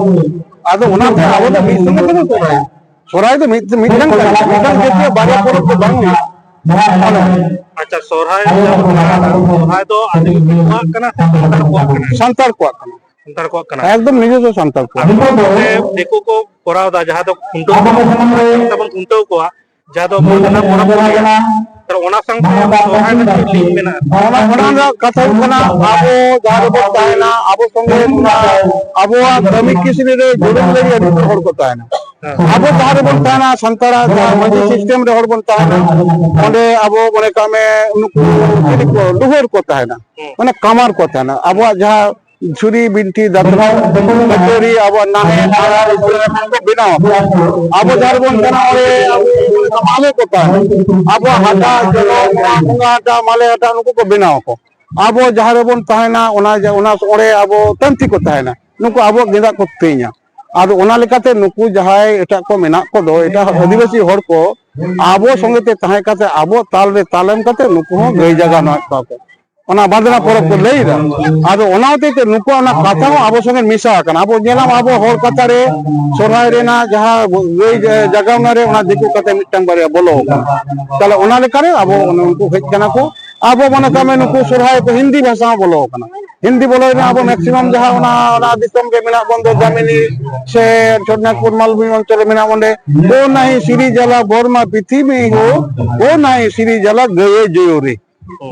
ᱟᱫᱚ ᱚᱱᱟᱛᱮ ᱟᱵᱚ ᱫᱚ ᱢᱤᱫ ᱥᱚᱸᱜᱮ ᱛᱮᱵᱚᱱ ᱥᱚᱨᱦᱟᱭᱟ᱾ ᱥᱚᱨᱦᱟᱭ ᱫᱚ ᱢᱤᱫ, ᱢᱤᱫᱴᱟᱝ ᱠᱟᱱᱟ, ᱢᱤᱫᱴᱟᱝ ᱡᱟᱹᱛᱤᱭᱟᱜ ᱵᱟᱨᱭᱟ ᱯᱚᱨᱚᱵᱽ ᱫᱚ ᱵᱟᱝ ᱦᱩᱭᱩᱜᱼᱟ᱾ ᱟᱪᱪᱷᱟ, ᱥᱚᱨᱦᱟᱭ ᱫᱚ, ᱥᱚᱨᱦᱟᱭ ᱫᱚ ᱟᱹᱫᱤᱵᱟᱹᱥᱤ ᱠᱚᱣᱟᱜ ᱠᱟᱱᱟ ᱥᱮ ᱥᱟᱱᱛᱟᱲ ᱠᱚᱣᱟᱜ ᱠᱟᱱᱟ? ᱥᱟᱱᱛᱟᱲ ᱠᱚᱣᱟᱜ ᱠᱟᱱᱟ᱾ ᱥᱟᱱᱛᱟᱲ ᱠᱚᱣᱟᱜ ᱠᱟᱱᱟ᱾ ᱮᱠᱫᱚᱢ ᱱᱤᱡᱮ ᱫᱚ ᱥᱟᱱᱛᱟᱲ ᱠᱚᱣᱟᱜ᱾ ᱟᱫᱚ ᱱᱚᱛᱮ ᱫᱤᱠᱩ ᱠᱚ ᱠᱚᱨᱟᱣ ᱮᱫᱟ, ᱡᱟᱦᱟᱸ ᱫᱚ ᱠᱷᱩᱱᱴᱟᱹᱣ ᱠᱚ ᱛᱟᱵᱚᱱ ᱠᱷᱩᱱᱴᱟᱹᱣ ᱠᱚᱣᱟ, ᱡᱟᱦᱟᱸ ᱫᱚ ᱢᱟᱹᱱᱦᱟᱹ ᱯᱚᱨᱚᱵᱽ ᱠᱚ ᱞᱟᱹᱭᱟ᱾ ᱛᱟᱦᱞᱮ ᱚᱱᱟ ᱥᱟᱶᱛᱮ ᱥᱚᱨᱦᱟᱭ ᱨᱮᱱᱟᱜ ᱪᱮᱫ ᱞᱤᱝᱠ ᱢᱮᱱᱟᱜᱼᱟ? ᱚᱱᱟ, ᱚᱱᱟ ᱨᱮᱱᱟᱜ ᱠᱟᱛᱷᱟ ᱦᱩᱭᱩᱜ ᱠᱟᱱᱟ, ᱟᱵᱚ ᱡᱟᱦᱟᱸ ᱨᱮᱵᱚᱱ ᱛᱟᱦᱮᱱᱟ, ᱟᱵᱚ ᱥᱚᱸᱜᱮ ᱚᱱᱟ ᱟᱵᱚᱣᱟᱜ ᱠᱟᱹᱢᱤ ᱠᱤᱥᱱᱤ ᱨᱮ ᱡᱩᱲᱟᱹᱣ ᱞᱟᱹᱜᱤᱫ ᱟᱹᱰᱤ ᱩᱛᱟᱹᱨ ᱦᱚᱲ ᱠᱚ ᱛᱟᱦᱮᱱᱟ᱾ ᱦᱮᱸ᱾ ᱟᱵᱚ ᱡᱟᱦᱟᱸ ᱨᱮᱵᱚᱱ ᱛᱟᱦᱮᱱᱟ, ᱥᱟᱱᱛᱟᱲᱟᱜ ᱡᱟᱦᱟᱸ ᱢᱟᱹᱡᱷᱤ system ᱨᱮ ᱦᱚᱲ ᱵᱚᱱ ᱛᱟᱦᱮᱱᱟ, ᱚᱸᱰᱮ ᱟᱵᱚ ᱢᱚᱱᱮ ᱠᱟᱜ ᱢᱮ ᱱᱩᱠᱩ ᱪᱤᱞᱤ ᱠᱚ, ᱞᱩᱦᱟᱹᱨ ᱠᱚ ᱛᱟᱦᱮᱱᱟ, ᱦᱮᱸ᱾ ᱢᱟᱱᱮ ᱠᱟᱢᱟᱨ ᱠᱚ ᱛᱟᱦᱮᱱᱟ᱾ ᱟᱵᱚᱣᱟᱜ ᱡᱟᱦᱟᱸ ᱪᱷᱩᱨᱤ, ᱵᱤᱱᱴᱷᱤ, ᱫᱟᱛᱨᱚᱢ, ᱠᱟᱹᱴᱟᱹᱨᱤ, ᱟᱵᱚᱣᱟᱜ ᱱᱟᱦᱮᱞ, ᱟᱨᱟᱬ, ᱠᱚ ᱵᱮᱱᱟᱣᱟ᱾ ᱟᱵᱚ ᱡᱟᱦᱟᱸ ᱨᱮᱵᱚᱱ ᱛᱟᱦᱮᱱᱟ, ᱚᱸᱰᱮ ᱟᱵᱚ ᱢᱟᱞᱮ ᱠᱚ ᱛᱟᱦᱮᱱᱟ᱾ ᱟᱵᱚᱣᱟᱜ ᱦᱟᱴᱟᱜ, ᱡᱚᱱᱚᱜ, ᱱᱚᱣᱟ ᱵᱚᱸᱜᱟ ᱦᱟᱴᱟᱜ, ᱢᱟᱞᱮ ᱦᱟᱴᱟᱜ, ᱱᱩᱠᱩ ᱠᱚ ᱵᱮᱱᱟᱣ ᱟᱠᱚ᱾ ᱟᱵᱚ ᱡᱟᱦᱟᱸ ᱨᱮᱵᱚᱱ ᱛᱟᱦᱮᱱᱟ, ᱚᱱᱟ ᱡᱟ-, ᱚᱱᱟ ᱚᱸᱰᱮ ᱟᱵᱚ ᱛᱟᱹᱱᱛᱤ ᱠᱚ ᱛᱟᱦᱮᱱᱟ᱾ ᱱᱩᱠᱩ ᱟᱵᱚᱣᱟᱜ ᱜᱮᱸᱫᱟᱜ ᱠᱚ ᱛᱮᱧᱟ᱾ ᱟᱫᱚ ᱚᱱᱟ ᱞᱮᱠᱟᱛᱮ ᱱᱩᱠᱩ ᱡᱟᱦᱟᱸᱭ ᱮᱴᱟᱜ ᱠᱚ ᱢᱮᱱᱟᱜ ᱠᱚᱫᱚ, ᱮᱴᱟᱜ ᱟᱹᱫᱤᱵᱟᱹᱥᱤ ᱦᱚᱲ ᱠᱚ ᱟᱵᱚ ᱥᱚᱸᱜᱮ ᱛᱮ ᱛᱟᱦᱮᱸ ᱠᱟᱛᱮ, ᱟᱵᱚ ᱛᱟᱞ ᱨᱮ ᱛᱟᱞ ᱮᱢ ᱠᱟᱛᱮ ᱱᱩᱠᱩ ᱦᱚᱸ ᱜᱟᱹᱭ ᱡᱟᱜᱟᱣ ᱱᱚᱣᱟ ᱠᱚᱣᱟ ᱠᱚ, ᱚᱱᱟ ᱵᱟᱸᱫᱽᱱᱟ ᱯᱚᱨᱚᱵᱽ ᱠᱚ ᱞᱟᱹᱭ ᱮᱫᱟ᱾ ᱟᱫᱚ ᱚᱱᱟ ᱦᱚᱛᱮᱡ ᱛᱮ ᱱᱩᱠᱩᱣᱟᱜ ᱚᱱᱟ ᱠᱟᱛᱷᱟ ᱦᱚᱸ ᱟᱵᱚ ᱥᱚᱸᱜᱮ ᱢᱮᱥᱟ ᱟᱠᱟᱱᱟ᱾ ᱟᱵᱚ ᱧᱮᱞᱟᱢ, ᱟᱵᱚ ᱦᱚᱲ ᱠᱟᱛᱷᱟ ᱨᱮ ᱥᱚᱨᱦᱟᱭ ᱨᱮᱱᱟᱜ ᱡᱟᱦᱟᱸ ᱜᱟᱹᱭ ᱡᱟᱜᱟᱣᱱᱟ ᱨᱮ ᱚᱱᱟ ᱫᱤᱠᱩ ᱠᱟᱛᱮ ᱢᱤᱫᱴᱟᱝ ᱵᱟᱨᱭᱟ ᱵᱚᱞᱚ ᱟᱠᱟᱱᱟ᱾ ᱛᱟᱦᱞᱮ ᱚᱱᱟ ᱞᱮᱠᱟᱨᱮ ᱟᱵᱚ ᱩᱱᱠᱩ ᱦᱮᱡ ᱠᱟᱱᱟ ᱠᱚ᱾ ᱟᱵᱚ ᱢᱚᱱᱮ ᱠᱟᱜ ᱢᱮ ᱱᱩᱠᱩ ᱥᱚᱨᱦᱟᱭ ᱠᱚ ᱦᱤᱱᱫᱤ ᱵᱷᱟᱥᱟ ᱦᱚᱸ ᱵᱚᱞᱚ ᱟᱠᱟᱱᱟ᱾ ᱦᱤᱱᱫᱤ ᱵᱚᱞᱚᱭᱮᱱᱟ, ᱟᱵᱚ ᱢᱮᱠᱥᱤᱢᱟᱢ ᱡᱟᱦᱟᱸ ᱚᱱᱟ, ᱚᱱᱟ ᱫᱤᱥᱚᱢ ᱨᱮ ᱢᱮᱱᱟᱜ ᱵᱚᱱ ᱫᱚ, ᱫᱟᱢᱤᱱᱤ ᱥᱮ ᱪᱷᱳᱴᱱᱟᱜᱽᱯᱩᱨ ᱢᱟᱞᱵᱷᱩᱢᱤ ᱚᱧᱪᱚᱞ ᱨᱮ ᱢᱮᱱᱟᱜ ᱵᱚᱱ ᱫᱚ, ᱳ ᱱᱟᱦᱤ ᱥᱤᱨᱤ ᱡᱟᱞᱟ ᱵᱚᱨᱢᱟ ᱯᱤᱛᱷᱤᱢᱤ ᱦᱳ, ᱳ ᱱᱟᱦᱤ ᱥᱤᱨᱤ ᱡᱟᱞᱟ ᱜᱟᱹᱭᱮ ᱡᱳᱭᱳ ᱨᱮ᱾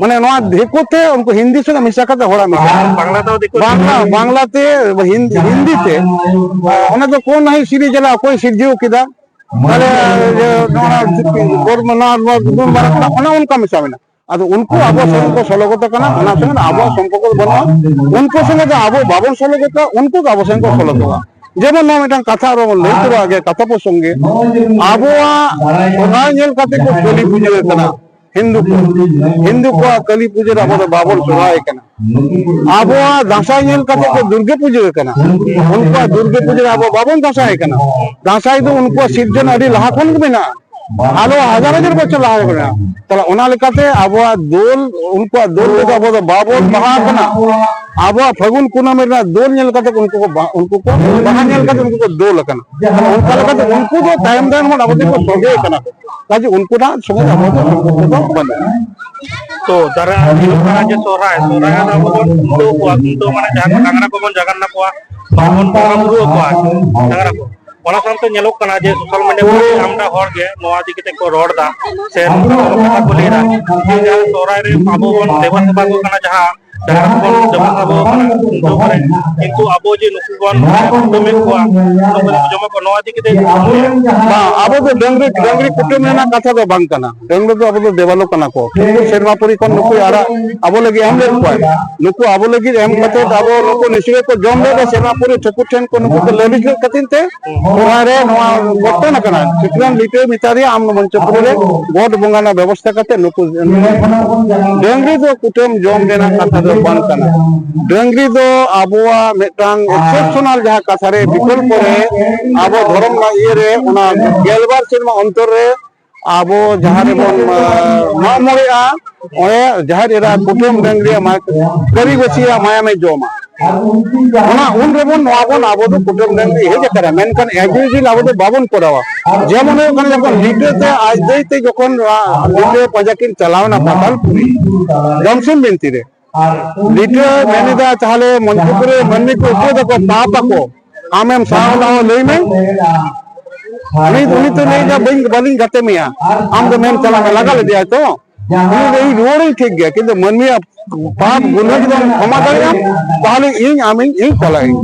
ᱢᱟᱱᱮ ᱱᱚᱣᱟ ᱫᱤᱠᱩ ᱛᱮ ᱩᱱᱠᱩ ᱦᱤᱱᱫᱤ ᱥᱟᱞᱟᱜ ᱢᱮᱥᱟ ᱠᱟᱛᱮ ᱦᱚᱲᱟᱜ ᱢᱮᱥᱟ᱾ ᱵᱟᱝᱞᱟ ᱫᱚ ᱫᱤᱠᱩ ᱵᱟᱝᱞᱟ, ᱛᱮ᱾ ᱵᱟᱝᱞᱟ ᱛᱮ ᱦᱤᱱᱫᱤ, ᱦᱤᱱᱫᱤ ᱛᱮ, ᱚᱱᱟ ᱫᱚ ᱠᱳᱱ ᱱᱟᱦᱤ ᱥᱤᱨᱤ ᱡᱟᱞᱟ ᱚᱠᱚᱭ ᱥᱤᱨᱡᱟᱹᱣ ᱠᱮᱫᱟ? ᱛᱟᱦᱞᱮ ᱡᱮ ᱱᱚᱣᱟ ᱵᱚᱨᱢᱟ, ᱱᱚᱣᱟ, ᱱᱚᱣᱟ ᱜᱩᱰᱩ ᱢᱟᱨᱟᱝ ᱠᱟᱱᱟ, ᱚᱱᱮ ᱚᱱᱠᱟ ᱢᱮᱥᱟ ᱢᱮᱱᱟᱜᱼᱟ᱾ ᱟᱫᱚ ᱩᱱᱠᱩ ᱟᱵᱚ ᱥᱚᱸᱜᱮ ᱠᱚ ᱥᱚᱞᱚᱜᱚᱛ ᱠᱟᱱᱟ, ᱚᱱᱟ ᱥᱚᱸᱜᱮ ᱟᱵᱚᱣᱟᱜ ᱥᱚᱢᱯᱚᱨᱠᱚ ᱫᱚ ᱵᱟᱹᱱᱩᱜᱼᱟ᱾ ᱩᱱᱠᱩ ᱥᱚᱸᱜᱮ ᱫᱚ ᱟᱵᱚ ᱵᱟᱵᱚᱱ ᱥᱚᱞᱚᱜᱚᱛᱚᱜᱼᱟ, ᱩᱱᱠᱩ ᱜᱮ ᱟᱵᱚ ᱥᱚᱸᱜᱮ ᱠᱚ ᱥᱚᱞᱚᱜᱚᱜᱼᱟ᱾ ᱡᱮᱢᱚᱱ ᱱᱚᱣᱟ ᱢᱤᱫᱴᱟᱝ ᱠᱟᱛᱷᱟ ᱟᱨᱚ ᱵᱚᱱ ᱞᱟᱹᱭ ᱛᱚᱨᱟ ᱜᱮ, ᱠᱟᱛᱷᱟ ᱯᱨᱚᱥᱚᱝᱜᱮ, ᱟᱵᱚᱣᱟᱜ ᱥᱚᱨᱦᱟᱭ ᱧᱮᱞ ᱠᱟᱛᱮ ᱠᱚ ᱠᱟᱹᱞᱤ ᱯᱩᱡᱟᱹ ᱠᱟᱱᱟ ᱦᱤᱱᱫᱩ ᱠᱚ᱾ ᱦᱤᱱᱫᱩ ᱠᱚᱣᱟᱜ ᱠᱟᱹᱞᱤ ᱯᱩᱡᱟᱹ ᱨᱮ ᱟᱵᱚ ᱫᱚ ᱵᱟᱵᱚᱱ ᱥᱚᱨᱦᱟᱭ ᱠᱟᱱᱟ᱾ ᱟᱵᱚᱣᱟᱜ ᱫᱟᱸᱥᱟᱭ ᱧᱮᱞ ᱠᱟᱛᱮ ᱠᱚ ᱫᱩᱨᱜᱟᱹ ᱯᱩᱡᱟᱹ ᱠᱟᱱᱟ᱾ ᱩᱱᱠᱩᱣᱟᱜ ᱫᱩᱨᱜᱟᱹ ᱯᱩᱡᱟᱹ ᱨᱮ ᱟᱵᱚ ᱵᱟᱵᱚᱱ ᱫᱟᱸᱥᱟᱭ ᱠᱟᱱᱟ᱾ ᱫᱟᱸᱥᱟᱭ ᱫᱚ ᱩᱱᱠᱩᱣᱟᱜ ᱥᱤᱨᱡᱚᱱ ᱟᱹᱰᱤ ᱞᱟᱦᱟ ᱠᱷᱚᱱ ᱜᱮ ᱢᱮᱱᱟᱜᱼᱟ᱾ ᱟᱨᱚ ᱦᱟᱡᱟᱨ ᱦᱟᱡᱟᱨ ᱵᱚᱪᱷᱚᱨ ᱞᱟᱦᱟ ᱠᱷᱚᱱ ᱢᱮᱱᱟᱜᱼᱟ᱾ ᱛᱟᱦᱞᱮ ᱚᱱᱟ ᱞᱮᱠᱟᱛᱮ ᱟᱵᱚᱣᱟᱜ ᱫᱳᱞ, ᱩᱱᱠᱩᱣᱟᱜ ᱫᱳᱞ ᱨᱮᱫᱚ ᱟᱵᱚ ᱫᱚ ᱵᱟᱵᱚᱱ ᱵᱟᱦᱟ ᱠᱟᱱᱟ᱾ ᱟᱵᱚᱣᱟᱜ ᱯᱷᱟᱹᱜᱩᱱ ᱠᱩᱱᱟᱹᱢᱤ ᱨᱮᱱᱟᱜ ᱫᱳᱞ ᱧᱮᱞ ᱠᱟᱛᱮ ᱩᱱᱠᱩ ᱠᱚ ᱵᱟ-, ᱩᱱᱠᱩ ᱠᱚ ᱵᱟᱦᱟ ᱧᱮᱞ ᱠᱟᱛᱮ ᱩᱱᱠᱩ ᱠᱚ ᱫᱳᱞ ᱟᱠᱟᱱᱟ᱾ ᱛᱟᱦᱞᱮ ᱚᱱᱠᱟ ᱞᱮᱠᱟᱛᱮ ᱩᱱᱠᱩ ᱫᱚ ᱛᱟᱭᱚᱢ ᱫᱟᱨᱟᱢ ᱠᱷᱚᱱ ᱟᱵᱚ ᱴᱷᱮᱱ ᱠᱚ ᱥᱚᱸᱜᱮ ᱠᱟᱱᱟ ᱠᱚ᱾ ᱠᱟᱡᱮ ᱩᱱᱠᱩ ᱫᱚ ᱥᱚᱸᱜᱮ ᱟᱵᱚ ᱫᱚ ᱥᱚᱢᱯᱚᱨᱠᱚ ᱫᱚ ᱵᱟᱹᱱᱩᱜᱼᱟ᱾ ᱛᱚ ᱫᱟᱨᱟ ᱧᱮᱞᱚᱜ ᱠᱟᱱᱟ ᱡᱮ ᱥᱚᱦᱨᱟᱭ, ᱥᱚᱦᱨᱟᱭ ᱨᱮ ᱟᱵᱚ ᱵᱚᱱ ᱠᱷᱩᱱᱴᱟᱹᱣ ᱠᱚᱣᱟ, ᱠᱷᱩᱱᱴᱟᱹᱣ ᱢᱟᱱᱮ ᱡᱟᱦᱟᱸ ᱠᱚ ᱰᱟᱝᱨᱟ ᱠᱚᱵᱚᱱ ᱡᱟᱜᱟᱱᱱᱟ ᱠᱚᱣᱟ, ᱵᱚᱱ ᱵᱚᱸᱜᱟ ᱵᱩᱨᱩ ᱟᱠᱚᱣᱟ ᱰᱟᱝᱨᱟ ᱠᱚ᱾ ᱚᱱᱟ ᱥᱟᱶᱛᱮ ᱧᱮᱞᱚᱜ ᱠᱟᱱᱟ ᱡᱮ ᱥᱳᱥᱟᱞ ᱢᱤᱰᱤᱭᱟ ᱠᱚᱨᱮ ᱟᱢᱫᱟ ᱦᱚᱲ ᱜᱮ ᱱᱚᱣᱟ ᱤᱫᱤ ᱠᱟᱛᱮ ᱠᱚ ᱨᱚᱲ ᱮᱫᱟ ᱥᱮ ᱱᱚᱝᱠᱟ ᱠᱟᱛᱷᱟ ᱠᱚ ᱞᱟᱹᱭ ᱮᱫᱟ ᱡᱮ ᱡᱟᱦᱟᱸ ᱥᱚᱦᱨᱟᱭ ᱨᱮ ᱟᱵᱚ ᱵᱚᱱ ᱫᱮᱵᱟ ᱥᱮᱵᱟ ᱠᱚ ᱠᱟᱱᱟ, ᱡᱟᱦᱟᱸ ᱰᱟᱝᱨᱟ ᱠᱚᱵᱚᱱ ᱫᱮᱵᱟ ᱥᱮᱵᱟ ᱠᱚ ᱠᱟᱱᱟ, ᱠᱤᱱᱛᱩ ᱟᱵᱚ ᱡᱮ ᱱᱩᱠᱩ ᱵᱚᱱ ᱠᱩᱴᱟᱹᱢᱮᱫ ᱠᱚᱣᱟ, ᱱᱩᱠᱩ ᱵᱚᱱ ᱡᱚᱢᱮᱫ ᱠᱚᱣᱟ, ᱱᱚᱣᱟ ᱤᱫᱤ ᱠᱟᱛᱮ ᱪᱮᱫ ᱵᱚᱱ ᱞᱟᱹᱭᱟ? ᱵᱟᱝ, ᱟᱵᱚ ᱫᱚ ᱰᱟᱝᱨᱤ, ᱰᱟᱝᱨᱤ ᱠᱩᱴᱟᱹᱢ ᱨᱮᱱᱟᱜ ᱠᱟᱛᱷᱟ ᱫᱚ ᱵᱟᱝ ᱠᱟᱱᱟ᱾ ᱰᱟᱹᱝᱨᱤ ᱫᱚ ᱟᱵᱚ ᱫᱚ ᱫᱮᱵᱟᱞᱳ ᱠᱟᱱᱟ ᱠᱚ᱾ ᱱᱩᱠᱩ ᱥᱮᱨᱢᱟ ᱯᱩᱨᱤ ᱠᱷᱚᱱ ᱱᱩᱠᱩᱭ ᱟᱨᱟᱜ ᱟᱵᱚ ᱞᱟᱹᱜᱤᱫ ᱮᱢ ᱞᱮᱫ ᱠᱚᱣᱟᱭ᱾ ᱱᱩᱠᱩ ᱟᱵᱚ ᱞᱟᱹᱜᱤᱫ ᱮᱢ ᱠᱟᱛᱮ ᱟᱵᱚ ᱱᱩᱠᱩ ᱱᱤᱥᱲᱟᱹ ᱠᱚ ᱡᱚᱢ ᱞᱮᱫᱟ, ᱥᱮᱨᱢᱟ ᱯᱩᱨᱤ ᱴᱷᱟᱹᱠᱩᱨ ᱴᱷᱮᱱ ᱠᱚ ᱱᱩᱠᱩ ᱠᱚ ᱞᱟᱹᱞᱤᱥ ᱞᱮᱫ ᱠᱷᱟᱹᱛᱤᱨ ᱛᱮ ᱱᱚᱣᱟ ᱨᱮ ᱱᱚᱣᱟ ᱜᱷᱚᱴᱚᱱ ᱟᱠᱟᱱᱟ᱾ ᱥᱤᱛᱨᱟᱢ ᱞᱤᱴᱟᱹ ᱢᱮᱛᱟ ᱫᱮᱭᱟ, ᱟᱢ ᱢᱚᱧᱪᱚᱯᱩᱨᱤ ᱨᱮ ᱜᱚᱴ ᱵᱚᱸᱜᱟ ᱨᱮᱱᱟᱜ ᱵᱮᱵᱚᱥᱛᱷᱟ ᱠᱟᱛᱮ ᱱᱩᱠᱩ ᱰᱟᱹᱝᱨᱤ ᱫᱚ ᱠᱩᱴᱟᱹᱢ ᱡᱚᱢ ᱨᱮᱱᱟᱜ ᱠᱟᱛᱷᱟ ᱫᱚ ᱵᱟᱝ ᱠᱟᱱᱟ᱾ ᱰᱟᱹᱝᱨᱤ ᱫᱚ ᱟᱵᱚᱣᱟᱜ ᱢᱤᱫᱴᱟᱝ exceptional, ᱡᱟᱦᱟᱸ ᱠᱟᱛᱷᱟ ᱨᱮ ᱵᱤᱠᱚᱞᱯᱚ ᱨᱮ ᱟᱵᱚ ᱫᱷᱚᱨᱚᱢ ᱨᱮᱱᱟᱜ ᱤᱭᱟᱹ ᱨᱮ ᱚᱱᱟ ᱜᱮᱞᱵᱟᱨ ᱥᱮᱨᱢᱟ ᱚᱱᱛᱚᱨ ᱨᱮ ᱟᱵᱚ ᱡᱟᱦᱟᱸ ᱨᱮᱵᱚᱱ, ᱟᱸ, ᱢᱟᱜ ᱢᱚᱬᱮᱜᱼᱟ, ᱚᱸᱰᱮ ᱡᱟᱦᱮᱨ ᱮᱨᱟ ᱠᱩᱴᱟᱹᱢ ᱰᱟᱹᱝᱨᱤᱭᱟᱜ ᱢᱟ-, ᱠᱟᱹᱨᱤ ᱵᱟᱹᱪᱤᱭᱟᱜ ᱢᱟᱭᱟᱢᱮ ᱡᱚᱢᱟ᱾ ᱚᱱᱟ ᱩᱱ ᱨᱮᱵᱚᱱ ᱱᱚᱣᱟ ᱵᱚᱱ, ᱟᱵᱚ ᱫᱚ ᱠᱩᱴᱟᱹᱢ ᱰᱟᱹᱝᱨᱤ ᱦᱮᱡ ᱟᱠᱟᱱᱟ, ᱢᱮᱱᱠᱷᱟᱱ as usual ᱟᱵᱚ ᱫᱚ ᱵᱟᱵᱚᱱ ᱠᱚᱨᱟᱣᱟ᱾ ᱡᱮᱢᱚᱱ ᱦᱩᱭᱩᱜ ᱠᱟᱱᱟ, ᱡᱚᱠᱷᱚᱱ ᱞᱤᱴᱟᱹ ᱛᱮ ᱟᱡ ᱫᱟᱹᱭ ᱛᱮ ᱡᱚᱠᱷᱚᱱ ᱨᱟ-, ᱞᱤᱴᱟᱹ ᱯᱟᱸᱡᱟ ᱠᱤᱱ ᱪᱟᱞᱟᱣ ᱮᱱᱟ ᱯᱟᱛᱟᱞᱯᱩᱨᱤ, ᱡᱚᱢᱥᱤᱢ ᱵᱤᱱᱛᱤ ᱨᱮ, ᱞᱤᱴᱟᱹ ᱢᱮᱱ ᱮᱫᱟ, "ᱛᱟᱦᱞᱮ ᱢᱚᱧᱪᱚᱯᱩᱨ ᱨᱮ ᱢᱟᱹᱱᱢᱤ ᱠᱚ ᱩᱯᱟᱹᱫ ᱟᱠᱚ, ᱯᱟᱯ ᱟᱠᱚ, ᱟᱢᱮᱢ ᱥᱟᱦᱟᱣ ᱫᱟᱦᱟᱣ ᱞᱟᱹᱭ ᱢᱮ?" ᱩᱱᱤ, ᱩᱱᱤ ᱛᱚ ᱞᱟᱹᱭ ᱮᱫᱟ, "ᱵᱟᱹᱧ, ᱵᱟᱹᱞᱤᱧ ᱜᱟᱛᱮ ᱢᱮᱭᱟ, ᱟᱢ ᱫᱚ ᱢᱮᱱ ᱪᱟᱞᱟᱜ ᱢᱮ", ᱞᱟᱜᱟ ᱞᱮᱫᱮᱭᱟᱭ ᱛᱚ᱾ ᱩᱱᱤ ᱞᱟᱹᱭ ᱨᱩᱣᱟᱹᱲᱟᱹᱧ ᱴᱷᱤᱠ ᱜᱮᱭᱟ, ᱠᱤᱱᱛᱩ ᱢᱟᱹᱱᱢᱤᱭᱟᱜ ᱯᱟᱯ ᱜᱩᱱᱟᱹ ᱡᱩᱫᱤᱢ ᱠᱷᱚᱢᱟ ᱫᱟᱲᱮᱭᱟᱜᱼᱟ, ᱛᱟᱦᱞᱮ ᱤᱧ ᱟᱢᱤᱧ, ᱤᱧ ᱪᱟᱞᱟᱜ ᱟᱹᱧ᱾